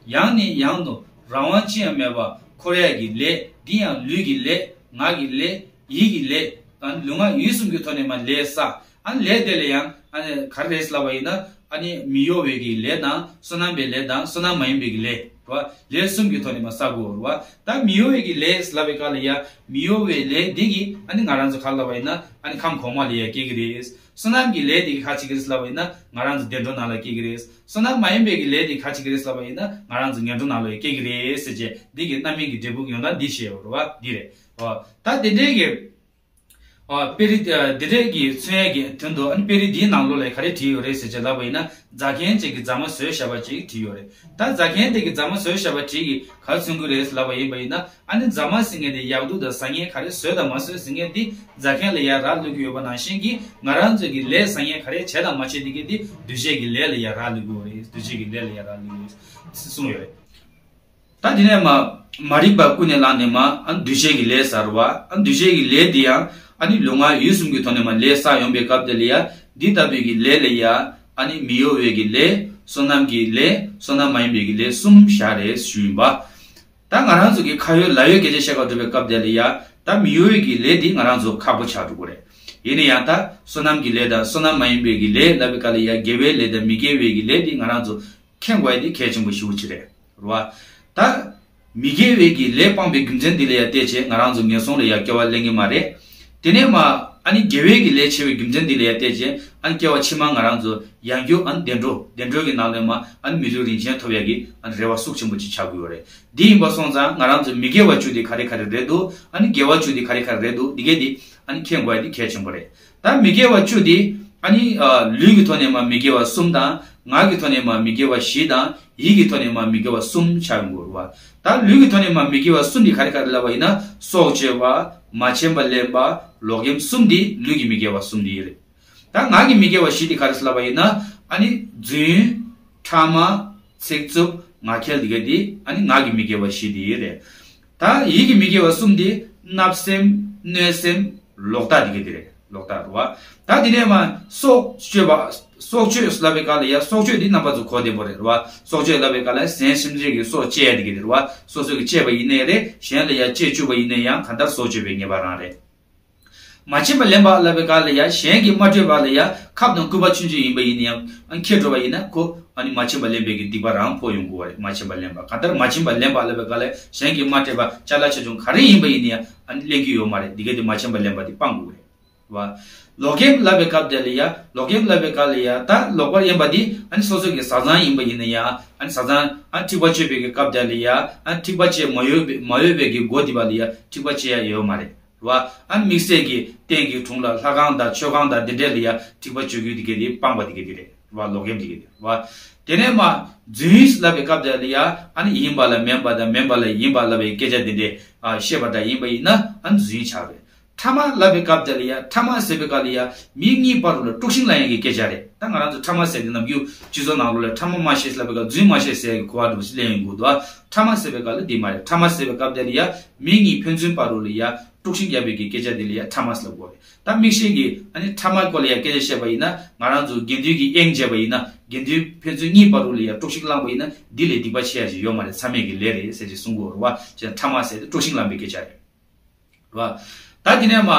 ཡང་ནས་ཡང་དུ་རང་དབང་ཅི་ཡང་མེད་པ་འཁོར་ཡ་གི་ལས་འདི་ཡང་ལུས་ཀྱི་ལས་ངག་གི་ལས་ཡིད་ཀྱི་ལས་ཨ་ནི་ལུས་ངག་ཡིད་གསུམ་གྱི་ཐོག་ནས་མ་ལས་བསགས། ཨ་ནི་ལས་དེ་ལ་ཡང་ཨ་ནི་ག་རེ་རེད་ལབ་པ་ཡིན་ན་ཨ་ནི་མི་གཡོ་བའི་གི་ལས་དང་བསོད་ནམས་པའི་ལས་དང་བསོད་ནམས་མ་ཡིན་པའི་གི་ལས་རེད་བ། ལས་གསུམ་གྱི་ཐོག་ནས་མ་བསགས་དགོས་རེད་བ། ད་མི་གཡོ་བའི་གི་ལས་ལབ་པའི་སྐབས་ལ་ཡ་མི་གཡོ་བའི་ལས་འདི་གི་ཨ་ནི་ང་རང་ཚོ་ག་རེ་ལབ་པ་ཡིན་ན་ཨ་ནི་ཁམས་གོང་མ་ལ་ཡ་སྐྱེ་གི་རེད། བསོད་ནམས་ཀྱི་ལས་འདི་གི་ག་རེ་བྱེད་ཀྱི་རེད་ལབ་པ་ཡིན་ན་ང་རང་ཚོ་བདེ་འགྲོ་ནང་ལ་སྐྱེ་གི་རེད། བསོད་ནམས་མ་ཡིན་པའི་གི་ལས་འདི་ག་རེ་བྱེད་ཀྱི་རེད་ལབ་པ་ཡིན་ན་ང་རང་ཚོ་ངན་འགྲོ་ནང་ལ་ཡ་སྐྱེ་གི་རེད་ཟེར་བྱས་འདི་གི་རྣམ་སྨིན་གྱི་འབྲས་བུ་ཡོང་སྟངས་འདི་བཤད་ཡོད་རེད་བ། འདི་རེད་བ། ད་དེ་འདྲའི་གི་ཨ་དཔེ་རིས་ཨ་འདི་འདྲས་ཀྱི་མཚོན་ཡས་ཀྱི་དོན་དུ་ཨ་ནི་དཔེ་རིས་འདིའི་ནང་ལོགས་ལ་ག་རེ་བྲིས་ཡོད་རེད་ཟེར་བྱས་ལབ་པ་ཡིན་ན་རྫ་མཁན་ཅིག་གིས་རྫ་མ་བཟོས་བཞག་པ་ཅིག་བྲིས་ཡོད་རེད། ད་རྫ་མཁན་དེ་གིས་རྫ་མ་བཟོས་བཞག་པ་ཅིག་གིས་ག་རེ་མཚོན་གྱི་རེད་ལབ་པ་ཡིན་པ་ཡིན་ན་ཨ་ནི་རྫ་མ་ཟེར་མཁན་དེ་ཡག་སྡུག་དང་ཟ་མཁན་ག་རེ་བཟོས་དང་མ་བཟོས་ཟེར་མཁན་དེ་རྫ་མཁན་ལ་ཡ་རག་ལུས་ཀྱི་ཡོད་པ་ནང་བཞིན་གྱི་ང་རང་ཚོ་གི་ལས་ཟ་མཁན་ག་རེ་བྱས་དང་མ་བྱས་དེ་གི་དེ་འདུས་བྱས་ཀྱི་ལས་ལ་ཡ་རག་ལུས་ཀྱི་ཡོད་རེད། འདུས་བྱས་ཀྱི་ལས་ལ་ཡ་རག་ལུས་ཀྱི་ཡོད་གསུངས་ཡོད་རེད། ད་དེ་ནས་མ་མ་རིག་པ་ཀུན་ནས་བསླངས་ནས་མ་ཨ་འདུས་བྱས་ཀྱི་ལས་ཟེར་བ་ཨ་འདུས་བྱས་ཀྱི་ལས་འདི་ཡང་ཨ་ནི་ལུས་ངག་ཡིད་གསུམ་གྱི་ཐོག་ནས་མ་ལས་བསགས་ཡོང་པའི་སྐབས་དེ་ལ་ཡ་འདི་ལྟ་བུའི་གི་ལས་ལ་ཡ་ཨ་ནི་མི་གཡོ་བའི་གི་ལས་བསོད་ནམས་ཀྱི་ལས་བསོད་ནམས་མ་ཡིན་པའི་གི་ལས་གསུམ་བཞག་རེད་ཞུས་ཡིན་པ། ད་ང་རང་ཚོ་གི་ཁ་ཡོད་ལག་ཡོད་སྐད་ཆ་བཤད་ག་འགྲོ་བའི་སྐབས་དེ་ལ་ཡ་ད་མི་གཡོ་བའི་གི་ལས་འདི་ང་རང་ཚོ་ཁག་པོ་ཆགས་འགྲོ་གི་རེད། ཡིན་ན་ཡང་ད་བསོད་ནམས་ཀྱི་ལས་དང་བསོད་ནམས་མ་ཡིན་པའི་གི་ལས་ལབ་པའི་སྐབས་ལ་ཡ་དགེ་བའི་ལས་དང་མི་དགེ་བའི་གི་ལས་འདི་ང་རང་ཚོ་མཁྱེན་དགོས་ཡ་འདི་གལ་ཆེན་པོ་ཞེ་པོ་ཅིག་རེད། རེད་བ། ད་མི་དགེ་བའི་གི་ལས་སྤངས་པའི་རྒྱུ་མཚན་འདི་ལ་ཡ་བལྟས་བྱས་ང་རང་ཚོ་ངན་སོང་ལ་ཡ་སྐྱེ་བ་ལེན་གི་མ་རེད། དེ་ནས་མ་ཨ་ནི་དགེ་བའི་གི་ལས་བྱས་པའི་རྒྱུ་མཚན་འདི་ལ་ཡ་བལྟས་བྱས་ཨ་ནི་སྐྱེ་བ་ཕྱི་མ་ང་རང་ཚོ་ཡང་བསྐྱར་ཨ་ནི་བདེ་འགྲོ་བདེ་འགྲོ་གི་ནང་ལ་མ་ཨ་ནི་མི་ལུས་རིན་ཆེན་ཐོབ་ཡ་གི་ཨ་ནི་རེ་བ་ཤུགས་ཆེན་པོ་ཅིག་ཆགས་ཀྱི་ཡོད་རེད། འདི་ཡིན་པ་སོང་ཙང་ང་རང་ཚོ་མི་དགེ་བ་བཅུ་འདི་ག་རེ་ག་རེ་རེད་འདུག་ཨ་ནི་དགེ་བ་བཅུ་འདི་ག་རེ་ག་རེ་རེད་འདུག་འདི་གས་འདི་ཨ་ནི་མཁྱེན་དགོས་ཡ་འདི་གལ་ཆེན་པོ་རེད། ད་མི་དགེ་བ་བཅུ་འདི་ཨ་ནི་ཨ་ལུས་ཀྱི་ཐོག་ནས་མ་མི་དགེ་བ་གསུམ་དང་ངག་གི་ཐོག་ནས་མ་མི་དགེ་བ་བཞི་དང་། ཡིད་ཀྱི་ཐོག་ནས་མ་མི་དགེ་བ་གསུམ་ཆགས་ཡོང་གི་རེད་བ། ད་ལུས་ཀྱི་ཐོག་ནས་མ་མི་དགེ་བ་གསུམ་འདི་ག་རེ་ག་རེ་ལབ་པ་ཡིན་ན་སྲོག་གཅོད་པ། མ་བྱིན་པ་ལེན་པ། ལོག་གཡེམ་གསུམ་འདི་ལུས་ཀྱི་མི་དགེ་བ་གསུམ་འདི་རེད། ད་ངག་གི་མི་དགེ་བ་བཞི་འདི་ག་རེ་ལབ་པ་ཡིན་ན་ཨ་ནི་རྫུན། ཕྲ་མ། ཚིག་རྩུབ། ངག་འཁྱལ་འདི་ག་འདི་ཨ་ནི་ངག་གི་མི་དགེ་བ་བཞི་འདི་རེད། ད་ཡིད་ཀྱི་མི་དགེ་བ་གསུམ་འདི་བརྣབ་སེམས། གནོད་སེམས། ལོག་ལྟ་འདི་ག་འདི་རེད། ལོག་ལྟ་རེད་བ། ད་དེ་ནས་མ་སྲོག་གཅོད་པ། སྲོག་གཅོད་ལབ་པའི་སྐབས་ལ་ཡ་སྲོག་གཅོད་འདི་རྣམ་པ་ཚོ་གོ་བདེ་པོ་རེད་རེད་བ། སྲོག་གཅོད་ལབ་པའི་སྐབས་ལ་གཞན་སེམས་ཅན་གྱི་སྲོག་གཅོད་ཡ་འདི་ག་འདི་རེད་བ། སོ་སོ་གིས་གཅོད་པ་ཡིན་ནའི་རེད། གཞན་ལ་ཡ་གཅོད་བཅུག་པ་ཡིན་ན་ཡང་གང་ལྟར་སྲོག་གཅོད་པའི་ཉེས་པ་རང་རེད། མ་བྱིན་པ་ལེན་པ་ལབ་པའི་སྐབས་ལ་ཡ་གཞན་གྱིས་མ་སྤྲོད་པ་ལ་ཡ་ཁབ་དང་སྐུད་པ་ཆུང་ཆུང་ཡིན་པ་ཡིན་ན་ཡང་ཨ་ནི་འཁྱེར་འགྲོ་བ་ཡིན་ན་ཁོ་ཨ་ནི་མ་བྱིན་པ་ལེན་པའི་གི་སྡིག་པ་རང་ཕོག་ཡོང་གི་རེད། མ་བྱིན་པ་ལེན་པ་གང་ལྟར་མ་བྱིན་པ་ལེན་པ་ལབ་པའི་སྐབས་ལ་གཞན་གྱིས་མ་སྤྲད་པ་ཅ་ལག་ཆུང་ཆུང་ག་རེ་ཡིན་པ་ཡིན་ན་ཡང་ཨ་ནི་ལེན་གྱི་ཡོད་མ་རེད། འདི་ག་འདི་མ་བྱིན་པ་ལེན་པ་འདི་སྤང་དགོས་རེད། བ། ལོག་གཡེམ་ལབ་པའི་སྐབས་དེ་ལ་ཡ། ལོག་གཡེམ་ལབ་པའི་སྐབས་ལ་ཡ། ད་ལོག་པར་གཡེམ་པ་འདི་ཨ་ནི་སོ་སོ་གི་བཟའ་ཚང་ཡིན་པ་ཡིན་ན་ཡང་ཨ་ནི་བཟའ་ཚང་ཨ་ནི་འཁྲིག་པ་སྤྱོད་པའི་གི་སྐབས་དེ་ལ་ཡ། ཨ་ནི་འཁྲིག་པ་སྤྱོད་མ་འོས་པའི་མ་འོས་པའི་གི་སྒོ་འདི་པ་ལ་ཡ་འཁྲིག་པ་སྤྱོད་ཡ་ཡོད་མ་རེད། བ། ཨ་ནི་དམིགས་བསལ་གྱི་རྟེན་གྱི་དྲུང་ལ་ལྷ་ཁང་དང་མཆོད་ཁང་དང་འདི་འདྲས་ལ་ཡ་འཁྲིག་པ་སྤྱོད་རྒྱུ་འདི་ག་འདི་སྤང་པ་འདི་ག་འདི་རེད། བ། ལོག་གཡེམ་འདི་ག་འདི་རེད། བ། དེ་ནས་མ་རྫུན་ལབ་པའི་སྐབས་དེ་ལ་ཡ་ཨ་ནི་ཡིན་པ་ལ་མིན་པ་དང་མིན་པ་ལ་ཡིན་པ་ལབ་པའི་སྐད་ཆ་འདི་འདྲས་ཨ་བཤད་པ་འདྲ་ཡིན་པ་ཡིན་ན་ཨ་ནི་རྫུན་ཆགས་རེད། ཕྲ་མ་ལབ་པའི་སྐབས་དེ་ལ་ཡ་ཕྲ་མ་ཟེར་བའི་སྐབས་ལ་ཡ་མི་གཉིས་བར་དུ་ལ་དཀྲུག་ཤིང་ལབ་ཡག་གི་སྐད་ཆ་རེད། ད་ང་རང་ཚོ་ཕྲ་མ་ཟེར་དེ་ནམ་རྒྱུན་སྤྱི་ཚོགས་ནང་ལོགས་ལ་ཕྲ་མ་མ་ཤེས་ལབ་པའི་སྐབས་རྫུན་མ་ཤེས་ཟེར་ཡག་གི་གོ་བ་འདྲ་པོ་ཞིག་ལེན་ཡོང་གི་འདུག་ཨ། ཕྲ་མ་ཟེར་བའི་སྐབས་ལ་འདི་མ་རེད། ཕྲ་མ་ཟེར་བའི་སྐབས་དེ་ལ་ཡ་མི་གཉིས་ཕན་ཚུན་བར་དུ་ལ་ཡ་དཀྲུག་ཤིང་རྒྱབ་པའི་གི་སྐད་ཆ་དེ་ལ་ཡ་ཕྲ་མ་ཟེར་ལབ་དགོས་རེད། ད་མིག་ཤེས་ཀྱིས་ཨ་ནི་ཕྲ་མ་སྐོར་ལ་ཡ་སྐད་ཆ་བཤད་པ་ཡིན་ན། ང་རང་ཚོ་དགེ་འདུན་གྱི་དབྱེན་བྱས་པ་ཡིན་ན། དགེ་འདུན་ཕན་ཚུན་གཉིས་བར་དུ་ལ་ཡ་དཀྲུག་ཤིང་བསླངས་པ་ཡིན་ན། འདི་ལས་སྡིག་པ་ཆེ་ཡ་ཞིག་ཡོད་མ་རེད། མཚམས་མེད་ཀྱི་ལས་རེད་ཟེར་ཅིག་གསུང་གི་ཡོད་རེད་བ། ཅེས་ཕྲ་མ་ཟེར་ཏེ་དཀྲུག་ཤིང་བསླངས་པའི་སྐད་ཆ་རེད་བ། ད་དེ་ནས་མ།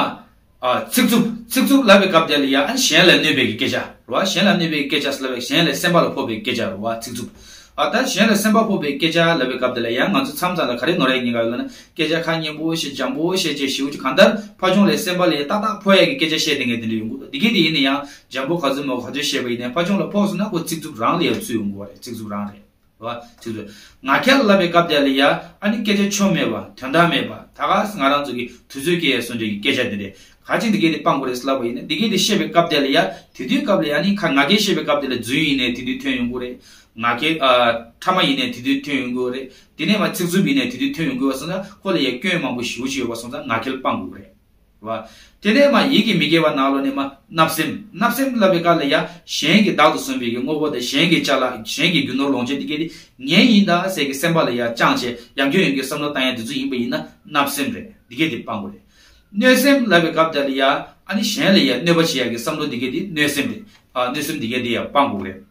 ཨ། ཚིག་རྩུབ། ཚིག་རྩུབ་ལབ་པའི་སྐབས་དེ་ལ་ཡ་ཨ་ནི་གཞན་ལ་གནོད་པའི་གི་སྐད་ཆ་རེད་བ། གཞན་ལ་གནོད་པའི་སྐད་ཆ་ཟེར་ལབ་པའི་གཞན་ལ་སེམས་པ་ལ་ཕོག་པའི་སྐད་ཆ་རེད་བ། ཚིག་རྩུབ། ཨ། ད་གཞན་ལ་སེམས་པ་ཕོག་པའི་སྐད་ཆ་ལབ་པའི་སྐབས་དེ་ལ་ཡང་ང་ཚོ་མཚམས་མཚམས་ལ་ག་རེ་ནོར་ཡ་ཉེན་ཁ་ཡོད་ལབ་ན། སྐད་ཆ་ཁ་སྙན་པོ་བཤད། འཇམ་པོ་བཤད་བྱས་ཞེ་པོ་ཅིག་གང་ལྟར་ཕར་ཕྱོགས་ལ་སེམས་པ་ལ་ཡ་ཏག་ཏག་ཕོག་ཡ་གི་སྐད་ཆ་བཤད་བསྡད་མཁན་དེ་འདྲ་ཡོང་གི་འདུག་དེ་གས་དེ་ཡིན་ན་ཡང་འཇམ་པོ་ག་ཚོད་མོ་ག་ཚོད་བཤད་པ་ཡིན་ནའི་ཕར་ཕྱོགས་ལ་ཕོག་སོང་ན་ཁོ་ཚིག་རྩུབ་རང་ལ་ཡ་ཚུད་ཡོང་གི་རེད། ཚིག་རྩུབ་རང་རེད་བ། ཚིག་རྩུབ། ངག་འཁྱལ་ལབ་པའི་སྐབས་དེ་ལ་ཡ་ཨ་ནི་སྐད་ཆ་ཆོ་མེད་པ། དོན་དག་མེད་པ། ད་ག་ང་རང་ཚོ་གི་དུས་ཚོད་སྐྱེལ་ཡ་སོང་འདྲ་གི་སྐད་ཆ་དེ་འདྲ། ག་ཅིག་འདི་གས་དེ་སྤང་དགོས་རེད་ལབ་པ་ཡིན་ན། འདི་གས་དེ་བཤད་པའི་སྐབས་དེ་ལ་ཡ་དེ་དུས་སྐབས་ལ་ཡ་ནི་ཁ་ངག་འཁྱལ་བཤད་པའི་སྐབས་དེ་ལ་རྫུན་ཡིན་ནའི་དེ་དུས་ཐོན་ཡོང་གི་རེད། ངག་འཁྱལ། ཨ། ཕྲ་མ་ཡིན་ནའི་དེ་དུས་ཐོན་ཡོང་གི་རེད། དེ་ནས་མ་ཚིག་རྩུབ་ཡིན་ནའི་དེ་དུས་ཐོན་ཡོང་གི་ཡོད་པ་སོང་ཙང་ཁོ་ལ་ཡ་སྐྱོན་མང་པོ་ཞེ་པོ་ཅིག་ཡོད་པ་སོང་ཙང་ངག་འཁྱལ་སྤང་དགོས་རེད། རེད་བ། དེ་ནས་མ་ཡིད་ཀྱིས་མི་དགེ་བ་ནང་ལོགས་ནས་མ་བརྣབ་སེམས། བརྣབ་སེམས་ལབ་པའི་སྐབས་ལ་ཡ་གཞན་གྱིས་བདག་ཏུ་བཟུང་བའི་གི་དངོས་པོ་དང་། གཞན་གྱི་ཅ་ལག་གཞན་གྱི་རྒྱུ་ནོར་ལོངས་སྤྱོད་འདི་གས་དེ་ངའི་ཡིན་ད་ཟེར་གི་སེམས་པ་ལ་ཡ་བཅངས་བྱས་ཡང་བསྐྱར་ཡང་བསྐྱར་བསམ་བློ་བཏང་ཡ་དེ་ཚོ་ཡིན་པ་ཡིན་ན་བརྣབ་སེམས་རེད། འདི་གས་དེ་སྤང་དགོས་རེད། གནོད་སེམས་ལབ་པའི་སྐབས་དེ་ལ་ཡ་ཨ་ནི་གཞན་ལ་ཡ་གནོད་པ་བྱེད་ཡ་གི་བསམ་བློ་འདི་གས་དེ་གནོད་སེམས་རེད། ཨ། གནོད་སེམས་འདི་གས་དེ་ཡ་སྤང་དགོས་རེད།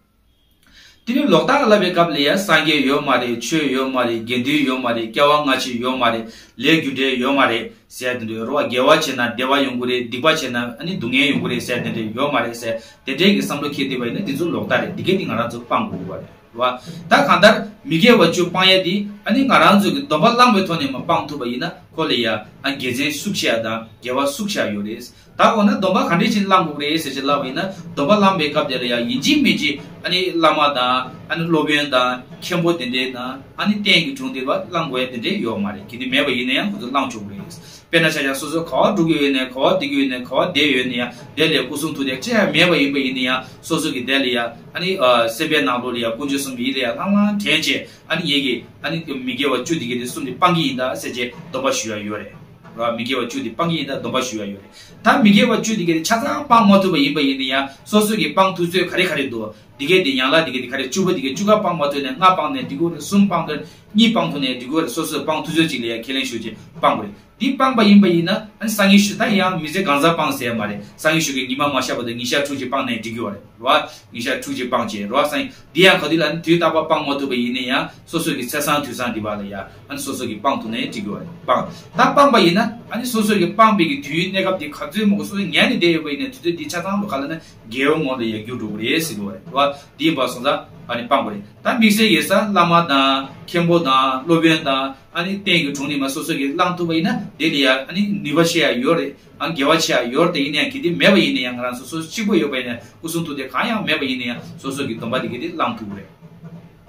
དེ་ནས་ལོག་ལྟ་ལབ་པའི་སྐབས་ལ་ཡ་སངས་རྒྱས་ཡོད་མ་རེད། ཆོས་ཡོད་མ་རེད། དགེ་འདུན་ཡོད་མ་རེད། སྐྱེ་བ་སྔ་ཕྱི་ཡོད་མ་རེད། ལས་རྒྱུ་འབྲས་ཡོད་མ་རེད་ཟེར་དེ་འདྲ་ཡོད་རེད་བ། དགེ་བ་བྱས་ན་བདེ་བ་ཡོང་གི་རེད། སྡིག་པ་བྱས་ན་ཨ་ནི་སྡུག་བསྔལ་ཡོང་གི་རེད་ཟེར་དེ་འདྲ་ཡོད་མ་རེད་ཟེར། དེ་འདྲའི་གི་བསམ་བློ་འཁྱེར་བསྡད་པ་ཡིན་ན་དེ་ཚོ་ལོག་ལྟ་རེད། འདི་གས་དེ་ང་རང་ཚོ་སྤང་དགོས་པ་རེད་བ། ད་གང་ལྟར་མི་དགེ་བ་བཅུ་སྤང་ཡ་དེ་ཨ་ནི་ང་རང་ཚོ་གི་སྡོམ་པ་བླངས་པའི་ཐོག་ནས་མ་སྤང་ཐུབ་པ་ཡིན་ན་ཁོ་ལ་ཡ་ཨ་དགེ་མཚན་བསུབ་བྱེད་ཡ་དང་དགེ་བ་བསུབ་བྱེད་ཡ་ཡོད་རེད། ད་འོ་ན་སྡོམ་པ་ག་འདྲས་ཅིག་བླང་དགོས་རེད་ཟེར་ཅིག་ལབ་པ་ཡིན་ན། སྡོམ་པ་བླང་པའི་སྐབས་དེ་ལ་ཡང་ཡིན་གཅིག་མིན་གཅིག་ཨ་ནི་བླ་མ་དང་། ཨ་ནི་སློབ་དཔོན་དང་། མཁན་པོ་དེ་འདྲས་དང་། ཨ་ནི་རྟེན་གྱི་དྲུང་དེ་བ་བླང་དགོས་ཡ་དེ་འདྲས་ཡོད་མ་རེད། གལ་ཏེ་མེད་པ་ཡིན་ན་ཡང་ཁོ་ཚོ་བླང་ཆོག་གི་རེད། དཔེར་ན་ཆ་བཞག་སོ་སོ་ག་བ་འགྲོ་གི་ཡོད་ནའི། ག་བ་བསྡད་ཀྱི་ཡོད་ནའི། ག་བ་བསྡད་ཡོད་ནའི་ཡང་དེ་ལ་སྐུ་གསུང་ཐུགས་དེ་ཅི་ཡང་མེད་པ་ཡིན་པ་ཡིན་ན་ཡང་། སོ་སོ་གི་དེ་ལ་ཡ་ཨ་ནི་ཨ་སེམས་པའི་ནང་ལོགས་ལ་ཡ་དཀོན་མཆོག་གསུམ་ཡིད་ལ་ཡ་ལྷང་ལྷང་དྲན་བྱས། ཨ་ནི་ངེད་ཀྱིས་ཨ་ནི་མི་དགེ་བ་བཅུ་དེ་གས་དེ་གསུམ་དེ་སྤང་གི་ཡིན་ད་ཟེར་བྱས་སྡོམ་པ་ཞུ་ཡ་ཡོད་རེད། ར། མི་དགེ་བ་བཅུ་དེ་སྤང་གི་ཡིན་ད་སྡོམ་པ་ཞུ་ཡ་ཡོད་རེད། ད་མི་དགེ་བ་བཅུ་དེ་གས་དེ་ཆ་ཚང་སྤང་མ་ཐུབ་པ་ཡིན་པ་ཡིན་ན་ཡང་། སོ་སོ་གི་སྤང་ཐུབ་ཚོད་ག་རེ་ག་རེ་འདུག་དེ་གས་དེ་ཡན་ལག་དེ་གས་དེ་ག་རེ། བཅུ་པ་དེ་གས་བཅུ་ཁ་སྤང་མ་ཐུབ་ནས་ལྔ་སྤངས་ནས་འགྲིག་གི་རེད། གསུམ་སྤངས་ནས། གཉིས་སྤངས་ཐུབ་ནས་འགྲིག་གི་རེད། སོ་སོས་སྤང་ཐུབ་ཚོད་ཅིག་ལ་ཡ་ཁས་ལེན་ཞུ་བྱས་སྤང་དགོས་རེད། འདི་སྤངས་པ་ཡིན་པ་ཡིན་ན་ཨ་ནི་སང་ཉིན་ཞོགས། ད་ཡང་མི་ཚེ་གང་ཟག་སྤངས་ཟེར་ཡ་མ་རེད། སང་ཉིན་ཞོགས་ཀྱི་ཉི་མ་མ་ཤར་བར་དུ་ཉི་ཤར་དྲུག་ཅིག་སྤངས་ནས་འགྲིག་གི་ཡོད་རེད། ར། ཉི་ཤར་དྲུག་ཅིག་སྤངས་བྱས་ར། སང་ཉིན་འདི་ཡང་ག་དུས་ལ་ཨ་ནི་དུས་རྟག་པར་སྤང་མ་ཐུབ་པ་ཡིན་ན་ཡང་། སོ་སོ་གི་ཚེས་བཟང་དུས་བཟང་འདི་བར་ལ་ཡ་ཨ་ནི་སོ་སོ་གི་སྤང་ཐུབ་ནས་འགྲིག་གི་ཡོད་རེད། སྤང་། ད་སྤངས་པ་ཡིན་ན་ཨ་ནི་སོ་སོ་གི་སྤངས་པའི་གི་དུས་ཡུན་གནས་སྐབས་དེ་ག་ཚོད་མང་པོ་སོ་སོ་ཉལ་ནས་བསྡད་ཡོད་པ་ཡིན་ན། དུས་ཚོད་འདི་ཆ་ཚང་ལོ་ག་ལ་ན་དགེ་བའི་ངོ་ལ་ཡ་འགྱུར་འགྲོ་གི་རེད་ཟེར་གི་ཡོད་རེད། ར། འདི་ཡིན་པ་སོང་ཙང་ཨ་ནི་སྤང་དགོས་རེད། ད་དམིགས་བསལ་ཡིན་ཙང་བླ་མ་དང་། མཁན་པོ་དང་། སློབ་དཔོན་དང་། ཨ་ནི་རྟེན་གྱི་དྲུང་ནས་མ་སོ་སོ་གིས་བླངས་ཐུབ་པ་ཡིན་ན་དེ་ལ་ཡ་ཨ་ནི་ནུས་པ་ཆེ་ཡ་ཡོད་རེད། ཨ། དགེ་བ་ཆེ་ཡ་ཡོད་རེད། དེ་ཡིན་ན་ཡང་གལ་ཏེ་མེད་པ་ཡིན་ན་ཡང་། ང་རང་ཚོ་སོ་སོ་གཅིག་པོ་ཡོད་པ་ཡིན་ན། སྐུ་གསུང་ཐུགས་དེ་གང་ཡང་མེད་པ་ཡིན་ན་ཡང་། སོ་སོ་གི་སྡོམ་པ་དེ་གས་དེ་བླངས་ཐུབ་རེད།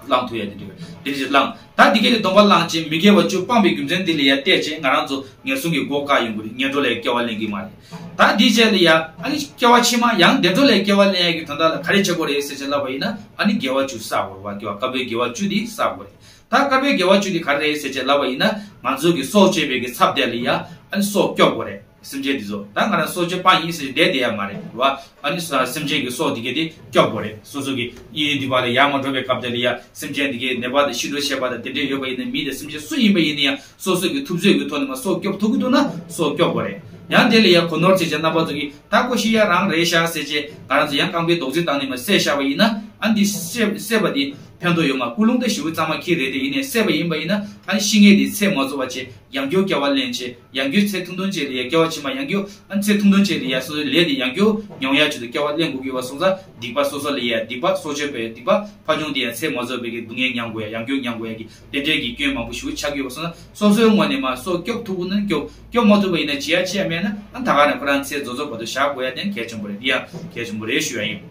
བླངས་ཐུབ་ཡ་དེ་འདྲ་རེད། དེ་འདྲ་ཞིག་བླངས། ད་དེ་གས་དེ་སྡོམ་པ་བླངས་བྱས་མི་དགེ་བ་བཅུ་སྤངས་པའི་རྒྱུ་མཚན་དེ་ལ་ཡ་བལྟས་བྱས་ང་རང་ཚོ་ངན་སོང་གི་སྒོ་བཀག་ཡོང་གི་རེད། ངན་འགྲོ་ལ་ཡ་སྐྱེ་བ་ལེན་གི་མ་རེད། ད་དེའི་རྗེས་ལ་ཡ་ཨ་ནི་སྐྱེ་བ་ཕྱི་མ་ཡང་བདེ་འགྲོ་ལ་ཡ་སྐྱེ་བ་ལེན་ཡ་གི་དོན་དག་ལ་ག་རེ་བྱེད་དགོས་རེད་ཟེར་བྱས་ལབ་པ་ཡིན་ན། ཨ་ནི་དགེ་བ་བཅུ་བསགས་དགོས་རེད་བ། དགེ་བ། དཀར་པོའི་དགེ་བ་བཅུ་དེ་བསགས་དགོས་རེད། ད་དཀར་པོའི་དགེ་བ་བཅུ་དེ་ག་རེ་རེད་ཟེར་བྱས་ལབ་པ་ཡིན་ན། ང་ཚོ་གི་སྲོག་གཅོད་པའི་གི་ཚབ་དེ་ལ་ཡ་ཨ་ནི་སྲོག་སྐྱོབ་དགོས་རེད། སེམས་ཅན་འདི་ཚོ། ད་ང་རང་སྲོག་གཅོད་པ་ཡིན་ཟེར་བསྡད་བསྡད་ཡ་མ་རེད་བ། ཨ་ནི་ས། སེམས་ཅན་གྱི་སྲོག་འདི་གས་དེ་སྐྱོབ་དགོས་རེད། སོ་སོ་གི་གཡས་གཡོན་འདི་བ་ལ་ཡར་མ་འགྲོ་བའི་སྐབས་དེ་ལ་ཡ་སེམས་ཅན་འདི་གས་ནད་པ་དང་ཤི་འགྲོ་ཆད་པ་དང་དེ་འདྲས་ཡོད་པ་ཡིན་ན། མི་དང་སེམས་ཅན་སུ་ཡིན་པ་ཡིན་ན་ཡང་སོ་སོ་གི་ཐུབ་ཚོད་ཀྱི་ཐོག་ནས་མ་སྲོག་སྐྱོབ་ཐུབ་ཀྱི་འདུག་ན་སྲོག་སྐྱོབ་དགོས་རེད། ཡང་དེ་ལ་ཡ་གོ་ནོར་བྱས་བྱས་རྣམ་པ་ཚོ་གིས་ད་ཁོ་ཤི་ཡ་རང་རེད་ཤག་ཟེར་བྱས་ང་རང་ཚོ་ཡང་རྐང་པའི་རྡོག་རྫིས་བཏང་ནས་མ་བསད་བཞག་པ་ཡིན་ན། ཨ་འདི་བསད་བསད་པ་འདི་ཕན་ཐོགས་ཡོད་མ། ཀུན་སློང་ད་ཞེ་པོ་གཙང་མ་འཁྱེར་རེད་དེ། ཡིན་ནའི་བསད་པ་ཡིན་པ་ཡིན་ན། ཨ་ནི་ཤི་ངེས་དེ་ཚེ་མ་རྫོགས་པ་བྱས་ཡང་བསྐྱར་སྐྱེ་བ་ལེན་བྱས། ཡང་བསྐྱར་ཚེ་ཐུང་ཐུང་ཅིག་ལ་ཡ་སྐྱེ་བ་ཕྱི་མ་ཡང་བསྐྱར། ཨ། ཚེ་ཐུང་ཐུང་ཅིག་ལ་ཡ་སོ་སོའི་ལས་དེ་ཡང་བསྐྱར་མྱོང་ཡ་ཆེད་དུ་སྐྱེ་བ་ལེན་དགོས་ཀྱི་ཡོད་པ་སོང་ཙང་། སྡིག་པ་སོ་སོ་ལ་ཡ་སྡིག་པ། སྲོག་གཅོད་པའི་སྡིག་པ། ཕར་ཕྱོགས་དེ་ཡང་ཚེ་མ་རྫོགས་པའི་གི་སྡུག་བསྔལ་མྱང་དགོས་ཡ། ཡང་བསྐྱར་མྱང་དགོས་ཡ་གི་དེ་འདྲའི་གི་སྐྱོན་མང་པོ་ཞེ་པོ་ཆགས་ཀྱི་ཡོད་པ་སོང་ཙང་། སོ་སོའི་ངོས་ནས་མ་སྲོག་སྐྱོབ་ཐུབ་ཀྱི་ན་སྐྱོབ། སྐྱོབ་མ་ཐུབ་པ་ཡིན་ན་བྱེད་ཡ་ཅི་ཡང་མེད་ན། ཨ། ད་ག་ནས་ཁོ་རང་ཚེ་རྫོགས་རྫོགས་བར་དུ་བཞག་དགོས་ཡ་དེ་གལ་ཆེན་པོ་རེད། འདི་ཡང་གལ་ཆེན་པོ་རེད་ཞུ་ཡ་ཡིན།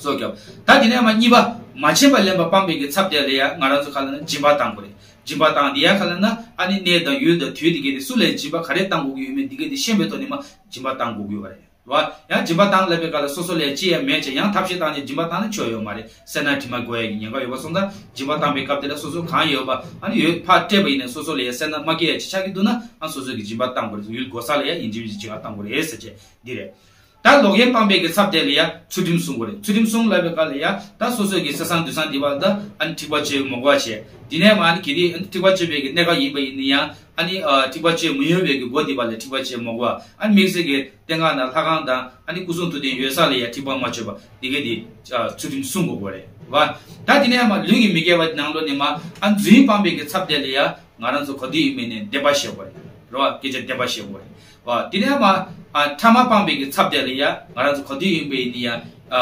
སྲོག་སྐྱོབ། ད་དེ་ནས་མ་གཉིས་པ། མ་བྱིན་པ་ལེན་པ་སྤངས་པའི་གི་ཚབ་དེ་ལ་ཡ་ང་རང་ཚོ་ག་ལ་ན་སྦྱིན་པ་བཏང་དགོས་རེད། སྦྱིན་པ་བཏང་། དེ་ཡ་ག་ལ་ན་ཨ་ནི་གནས་དང་ཡུལ་དང་དུས་དེ་གས་དེ་སུ་ལ་སྦྱིན་པ་ག་རེ་བཏང་དགོས་ཀྱི་ཡོད་མེད་དེ་གས་དེ་ཤེས་པའི་ཐོག་ནས་མ་སྦྱིན་པ་བཏང་དགོས་ཀྱི་ཡོད་པ་རེད། བ། ཡང་སྦྱིན་པ་བཏང་ལབ་པའི་སྐབས་ལ་སོ་སོ་ལ་ཡ་ཅི་ཡང་མེད་ཅེས་ཡང་ཐབས་ཤེས་བཏང་ནས་སྦྱིན་པ་བཏང་ན་ཆོ་ཡོད་མ་རེད། སེར་སྣ་དྲི་མ་འགོ་ཡ་གི་ཉེན་ཁ་ཡོད་པ་སོང་ཙང་སྦྱིན་པ་བཏང་པའི་སྐབས་དེ་ལ་སོ་སོ་གང་ཡོད་པ་ཨ་ནི་ཡོད་ཕར་སྤྲད་པ་ཡིན་ནས་སོ་སོ་ལ་ཡ་སེར་སྣ་མ་སྐྱེ་ཡ་ཅིག་ཆགས་ཀྱི་འདུག་ན་ཨ་སོ་སོ་གི་སྦྱིན་པ་བཏང་དགོས་རེད། ཡུལ་གོ་ས་ལ་ཡ་ཡིན་གཅིག་མིན་གཅིག་སྦྱིན་པ་བཏང་དགོས་རེད་ཟེར་བྱས་འདི་རེད། ད་ལོག་གཡེམ་སྤངས་པའི་གི་ཚབ་དེ་ལ་ཡ་ཚུལ་ཁྲིམས་སྲུང་དགོས་རེད། ཚུལ་ཁྲིམས་སྲུང་ལབ་པའི་སྐབས་ལ་ཡ་ད་སོ་སོ་གི་སེམས་སང་དུས་སང་འདི་བ་ད་ཨ་ནི་འཁྲིག་པ་སྤྱོད་མ་དགོས་པ་བྱས། དེ་ནས་མ་ཨ་ནི་གལ་ཏེ་ཨ་ནི་འཁྲིག་པ་སྤྱོད་པའི་གི་གནས་སྐབས་ཡིན་པ་ཡིན་ན་ཡང་ཨ་ནི་ཨ་འཁྲིག་པ་སྤྱོད་མི་འོས་པའི་གི་སྒོ་འདི་བ་ལ་འཁྲིག་པ་སྤྱོད་མ་དགོས་པ། ཨ་ནི་དམིགས་བསལ་གི་སྟེང་ཁ་ན་ལྷ་ཁང་དང་ཨ་ནི་སྐུ་གསུང་ཐུགས་རྟེན་ཡོད་ས་ལ་ཡ་འཁྲིག་པ་མ་སྤྱོད་པ་འདི་གས་དེ་ཨ་ཚུལ་ཁྲིམས་སྲུང་དགོས་པ་རེད་བ། ད་དེ་ནས་མ་ལུས་ཀྱི་མི་དགེ་བ་ནང་ལོགས་ནས་མ་ཨ་རྫུན་སྤངས་པའི་གི་ཚབ་དེ་ལ་ཡ་ང་རང་ཚོ་ག་དུས་ཡིན་པ་ཡིན་ནའི་བདེན་པ་བཤད་དགོས་རེད། རེད་བ། སྐད་ཆ་བདེན་པ་བཤད་དགོས་རེད་བ། དེ་ནས་མ་ཨ་ཕྲ་མ་སྤངས་པའི་གི་ཚབ་དེ་ལ་ཡ་ང་རང་ཚོ་ག་དུས་ཡིན་པ་ཡིན་ནའི་ཡ་ཨ་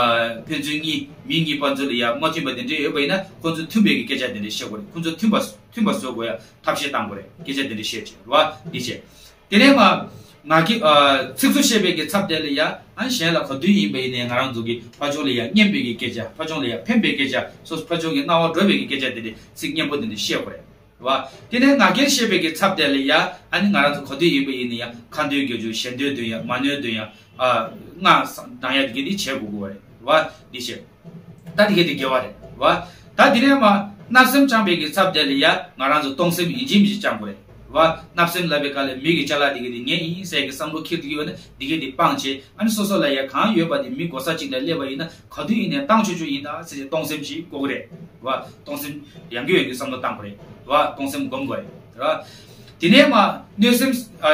ཕན་ཚུན་གཉིས་མི་གཉིས་བར་མཚོ་ལ་ཡ་མ་མཐུན་པ་དེ་འདྲས་ཡོད་པ་ཡིན་ན་ཁོང་ཚོ་མཐུན་པའི་གི་སྐད་ཆ་དེ་འདྲས་བཤད་དགོས་རེད། ཁོང་ཚོ་མཐུན་པ་མཐུན་པ་བཟོ་དགོས་ཡ་ཐབས་ཤེས་བཏང་དགོས་རེད། སྐད་ཆ་དེ་འདྲས་བཤད་བྱས་རེད་བ། འདི་བྱས། དེ་ནས་མ་ང་གི་ཨ་ཚིག་རྩུབ་བཤད་པའི་གི་ཚབ་དེ་ལ་ཡ་ཨ་གཞན་ལ་ག་དུས་ཡིན་པ་ཡིན་ནའི་ང་རང་ཚོ་གི་ཕར་ཕྱོགས་ལ་ཡ་སྙན་པའི་གི་སྐད་ཆ་ཕར་ཕྱོགས་ལ་ཡ་ཕན་པའི་སྐད་ཆ་སོ་སོ་ཕར་ཕྱོགས་ཀྱི་སྣང་བ་འགྲོ་བའི་གི་སྐད་ཆ་དེ་འདྲས་ཚིག་སྙན་པོ་དེ་འདྲས་བཤད་དགོས་རེད། བ། དེ་ནས་ང་རྒྱལ་བཤད་པའི་གི་ཚབ་དེ་ལ་ཡ་ཨ་ནི་ང་རང་ཚོ་ག་དུས་ཡིན་པ་ཡིན་ན་ཡང་ཁ་འདོན་རྒྱག་རྒྱུ་ཞལ་འདོན་འདོན་ཡ་མ་ནོན་འདོན་ཡ་ཨ་སྔགས་བཏང་ཡ་དེ་གི་དེ་བྱེད་དགོས་དགོས་རེད་བ། འདི་བཤད། ད་དེ་གི་དེ་དགེ་བ་རེད་བ། ད་དེ་ནས་མ་བརྣབ་སེམས་བཅངས་པའི་གི་ཚབ་དེ་ལ་ཡ་ང་རང་ཚོ་གཏོང་སེམས་ཡིན་གཅིག་མིན་གཅིག་བཅངས་དགོས་རེད་བ། བརྣབ་སེམས་ལབ་པའི་སྐབས་ལ་མི་གི་ཅ་ལག་དེ་གི་དེ་ངའི་ཡིན་ཟེར་གི་བསམ་བློ་འཁྱེར་དུ་ཡོད་ན་དེ་གི་དེ་སྤངས་བྱས་ཨ་ནི་སོ་སོ་ལ་ཡ་གང་ཡོད་པ་དེ་མི་གོ་ས་གཅིག་ལ་སླེབས་པ་ཡིན་ན། ག་དུས་ཡིན་ནའི་བཏང་ཆོག་ཆོག་ཡིན་ད་ཟེར་ཏེ་གཏོང་སེམས་ཤིག་དགོས་ཀྱི་རེད་བ། གཏོང་སེམས་ཡང་རྒྱུ་ཡང་རྒྱུ་བསམ་བློ་བཏང་དགོས་རེད་བ། གཏོང་སེམས་སྒོམ་དགོས་རེད་བ། དེ་ནས་མ་གནོད་སེམས་ཨ་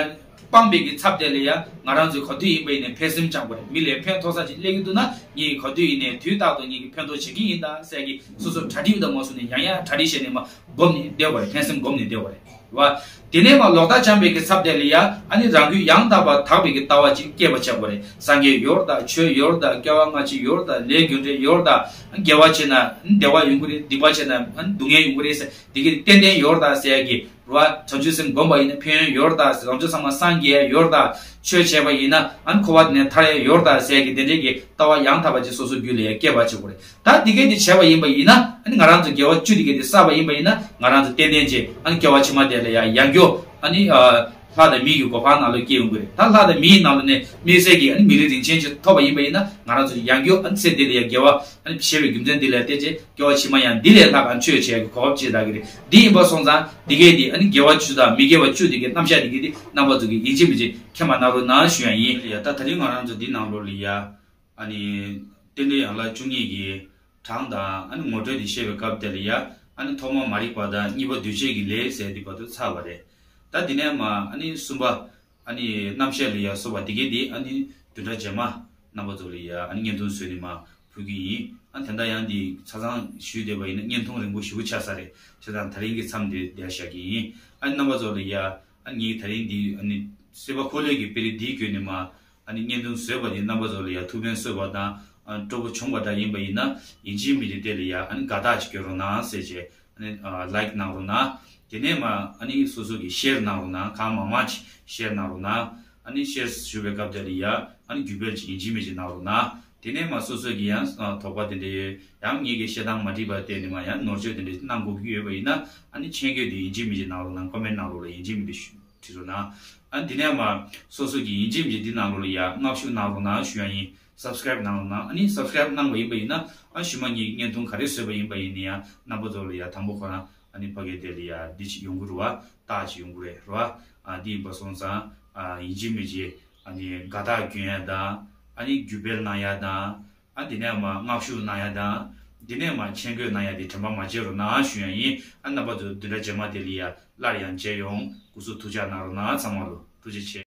སྤངས་པའི་གི་ཚབ་དེ་ལ་ཡ་ང་རང་ཚོས་ག་དུས་ཡིན་པ་ཡིན་ནའི་ཕན་སེམས་བཅངས་དགོས་རེད། མི་ལ་ཕན་ཐོགས་ས་ཅིག་སླེབས་ཀྱི་འདུག་ན་ངས་ག་དུས་ཡིན་ནའི་དུས་རྟག་ཏུ་ངས་ཀྱི་ཕན་ཐོགས་བྱེད་ཀྱི་ཡིན་ད་ཟེར་གི་སོ་སོ་གྲ་སྒྲིག་དང་མ་སོང་ནས་ཡང་ཡང་གྲ་སྒྲིག་བྱས་ནས་མ་སྒོམ་ནས་བསྡད་དགོས་རེད། ཕན་སེམས་སྒོམ་ནས་བསྡད་དགོས་རེད། བ། དེ་ནས་མ་ལོག་ལྟ་བཅངས་པའི་གི་ཚབ་དེ་ལ་ཡ་ཨ་ནི་རང་རྒྱུད་ཡང་དག་པར་དག་པའི་གི་ལྟ་བ་ཅིག་སྐྱེད་པ་བྱ་དགོས་རེད། སངས་རྒྱས་ཡོད་རེད་ད། ཆོས་ཡོད་རེད་ད། སྐྱེ་བ་སྔ་ཕྱི་ཡོད་རེད་ད། ལས་རྒྱུ་འབྲས་ཡོད་རེད་ད། དགེ་བ་བྱས་ན་བདེ་བ་ཡོང་གི་རེད། སྡིག་པ་བྱས་ན་སྡུག་བསྔལ་ཡོང་གི་རེད་ཟེར་དེ་གི་ཏན་ཏན་ཡོད་རེད་ད་ཟེར་ཡ་གི་རེད་བ། བྱང་ཆུབ་སེམས་བསྒོམ་པ་ཡིན་ན་ཕན་ཡོན་ཡོད་རེད་ད་ཟེར། རང་ཚོ་ཚང་མ་སངས་རྒྱས་ཡོད་རེད་ད། ཆོས་བྱས་པ་ཡིན་ན་ཨ་ནི་འཁོར་བ་འདི་ནས་ཐར་ཡ་ཡོད་རེད་ད་ཟེར་ཡ་གི་དེ་འདྲའི་གི་ལྟ་བ་ཡང་དག་པ་ཅིག་སོ་སོ་རྒྱུད་ལ་ཡ་སྐྱེད་པ་བྱེད་དགོས་རེད། ད་འདི་གས་འདི་བྱས་པ་ཡིན་པ་ཡིན་ན་ཨ་ནི་ང་རང་ཚོ་དགེ་བ་བཅུ་འདི་གས་འདི་བསགས་པ་ཡིན་པ་ཡིན་ན་ང་རང་ཚོ་ཏན་ཏན་ཅིག་ཨ་ནི་སྐྱེ་བ་ཕྱི་མ་དེ་ལ་ཡང་ཡང་སྐྱོ་ཨ་ནི་ལྷ་དང་མི་ཡི་གོ་འཕང་ནང་ལ་སྐྱེ་ཡོང་གི་རེད། ད་ལྷ་དང་མི་ཡི་ནང་ལ་ནས་དམིགས་བསལ་གྱི་ཨ་ནི་མི་ལུས་རིན་ཆེན་ཅིག་ཐོབ་པ་ཡིན་པ་ཡིན་ན་ང་རང་ཚོ་ཡང་སྐྱོ་ཨ་ནི་ཚེ་འདི་ལ་ཡང་དགེ་བ་ཨ་ནི་བྱས་པའི་རྒྱུ་མཚན་འདི་ལ་བརྟེན་ཅིག་སྐྱེ་བ་ཕྱི་མ་ཡང་འདི་ལས་ལྷག་གམ་ཆོས་བྱས་ཀྱི་གོ་སྐབས་ཅིག་རག་གི་རེད། འདི་ཡིན་པ་སོང་ཙང་འདི་གས་འདི་ཨ་ནི་དགེ་བ་བཅུ་དང་མི་དགེ་བ་བཅུ་འདི་གས་རྣམ་གཞག་འདི་གས་འདི་རྣམ་པ་ཚོ་གིས་ཡིན་གཅིག་མིན་གཅིག་མཁྱེན་པ་གནང་རོགས་གནང་ཞུ་ཡ་ཡིན། ཡ་ད་ད་རིང་ང་རང་ཚོ་འདི་ནང་ལོགས་ལ་ཡ། ཨ་ནི། རྟེན་འབྲེལ་ཡན་ལག་བཅུ་གཉིས་ཀྱི་གྲངས་དང་ཨ་ནི་ངོ་སྤྲོད་དེ་བཤད་པའི་སྐབས་དེ་ལ་ཡ་ཨ་ནི་ཐོག་མ་མ་རིག་པ་དང་གཉིས་པ་འདུས་བྱས་ཀྱི་ལས་ཟེར་དེ་བར་དུ་ཚར་བ་རེད། ད་དེ་ནས་མ་ཨ་ནི་གསུམ་པ་ཨ་ནི་རྣམ་བཤད་ལ་ཡ་སོགས་པ་དེ་གས་དེ་ཨ་ནི་བདུན་ཕྲག་རྗེས་མ་རྣམ་པ་ཚོ་ལ་ཡ་ཨ་ནི་བརྙན་ཐུང་བཟོས་ནས་མ་ཕུལ་གྱི་ཡིན། ཨ་ནི་དེ་འདྲ་ཡང་དེ་ཆ་ཚང་ཞུས་བསྡད་པ་ཡིན་ན་བརྙན་ཐུང་རིང་པོ་ཞེ་པོ་ཆགས་ས་རེད། བྱས་ཙང་ད་རིང་གི་མཚམས་དེ་བསྡད་བཞག་གི་ཡིན། ཨ་ནི་རྣམ་པ་ཚོ་ལ་ཡ་ཨ་ནི་ངས་ད་རིང་འདི་ཨ་ནི་སྲིད་པ་འཁོར་ལོའི་གི་དཔེ་རིས་འདིའི་བརྒྱུད་ནས་མ། ཨ་ནི་བརྙན་ཐུང་བཟོས་པ་དེ་རྣམ་པ་ཚོ་ལ་ཡ་ཐུགས་ཕན་གསོས་པ་དང་ཨ་སྤྲོ་པོ་བྱུང་བ་འདྲ་ཡིན་པ་ཡིན་ན་ཡིན་གཅིག་མིན་གཅིག་དེ་ལ་ཡ་ཨ་ནི་དགའ་རྟགས་ཅིག་སྐྱོན་རོགས་གནང་ཟེར་བྱས་ཨ་ནི་ལའིཀ་གནང་རོགས་གནང་། དེ་ནས་མ་ཨ་ནི་སོ་སོ་གི་ཤེར་གནང་རོགས་གནང་། གང་མང་མང་ཅིག་ཤེར་གནང་རོགས་གནང་། ཨ་ནི་ཤེར་ཞུ་བའི་སྐབས་དེ་ལ་ཡ་ཨ་ནི་རྒྱུས་སྤེལ་ཅིག་ཡིན་གཅིག་མིན་གཅིག་གནང་རོགས་གནང་། དེ་ནས་མ་སོ་སོ་གི་ཡང་དོགས་པ་དེ་འདྲ་ཡོད་ཡང་ངེད་ཀྱི་བཤད་སྟངས་མ་འགྲིག་པ་བལྟས་ནས་མ་ཡང་ནོར་བཅོས་དེ་འདྲ་གནང་དགོས་ཀྱི་ཡོད་པ་ཡིན་ན་ཨ་ནི་མཆན་འགོད་དེ་ཡིན་གཅིག་མིན་གཅིག་གནང་རོགས་གནང་། ཀོ་མེན་ནང་ལོགས་ལ་ཡིན་གཅིག་མིན་གཅིག་ཞུ། བྲིས་རོགས་གནང་། ཨ་ནི་དེ་ནས་མ་སོ་སོ་གི་ཡིན་གཅིག་མིན་གཅིག་འདི་ནང་ལོགས་ལ་ཡ་མངགས་ཞུ་གནང་རོགས་གནང་ཞུ་ཡ་ཡིན། སབ་སི་ཀ་རེབ་གནང་རོགས་གནང་། ཨ་ནི་སབ་སི་ཀ་རེབ་གནང་བ་ཡིན་པ་ཡིན་ན་ཨ་ཞུ་མ་ངའི་བརྙན་ཐུང་ག་རེ་བཟོས་པ་ཡིན་པ་ཡིན་ན་ཡང་རྣམ་པ་ཚོ་ལ་ཡ་དང་པོ་ཁོ་རང་ཨ་ནི་ཕ་གའི་དེ་ལ་ཡ་འདི་ཅིག་ཡོང་གི་རེད་བ། རྟགས་ཅིག་ཡོང་གི་རེད་རེད་བ། ཨ་འདི་ཡིན་པ་སོང་ཙང་ཨ་ཡིན་གཅིག་མིན་གཅིག་ཨ་ནི་དགའ་རྟགས་སྐྱོན་ཡ་དང་ཨ་ནི་རྒྱུས་སྤེལ་གནང་ཡ་དང་། ཨ་དེ་ནས་མ་མངགས་ཞུ་གནང་ཡ་དང་། དེ་ནས་མ་མཆན་འགོད་གནང་ཡ་དེ་དྲན་པ་མ་བརྗེད་རོགས་གནང་ཞུ་ཡ་ཡིན། ཨ་རྣམ་པ་ཚོ་བདུན་ཕྲག་རྗེས་མ་དེ་ལ་ཡ་སླར་ཡང་མཇལ་ཡོང་། སྐུ་གཟུགས་ཐུགས་ཅག་གནང་རོགས་གནང་། ཚང་མ་ལོ་ཐུགས་རྗེ་ཆེ།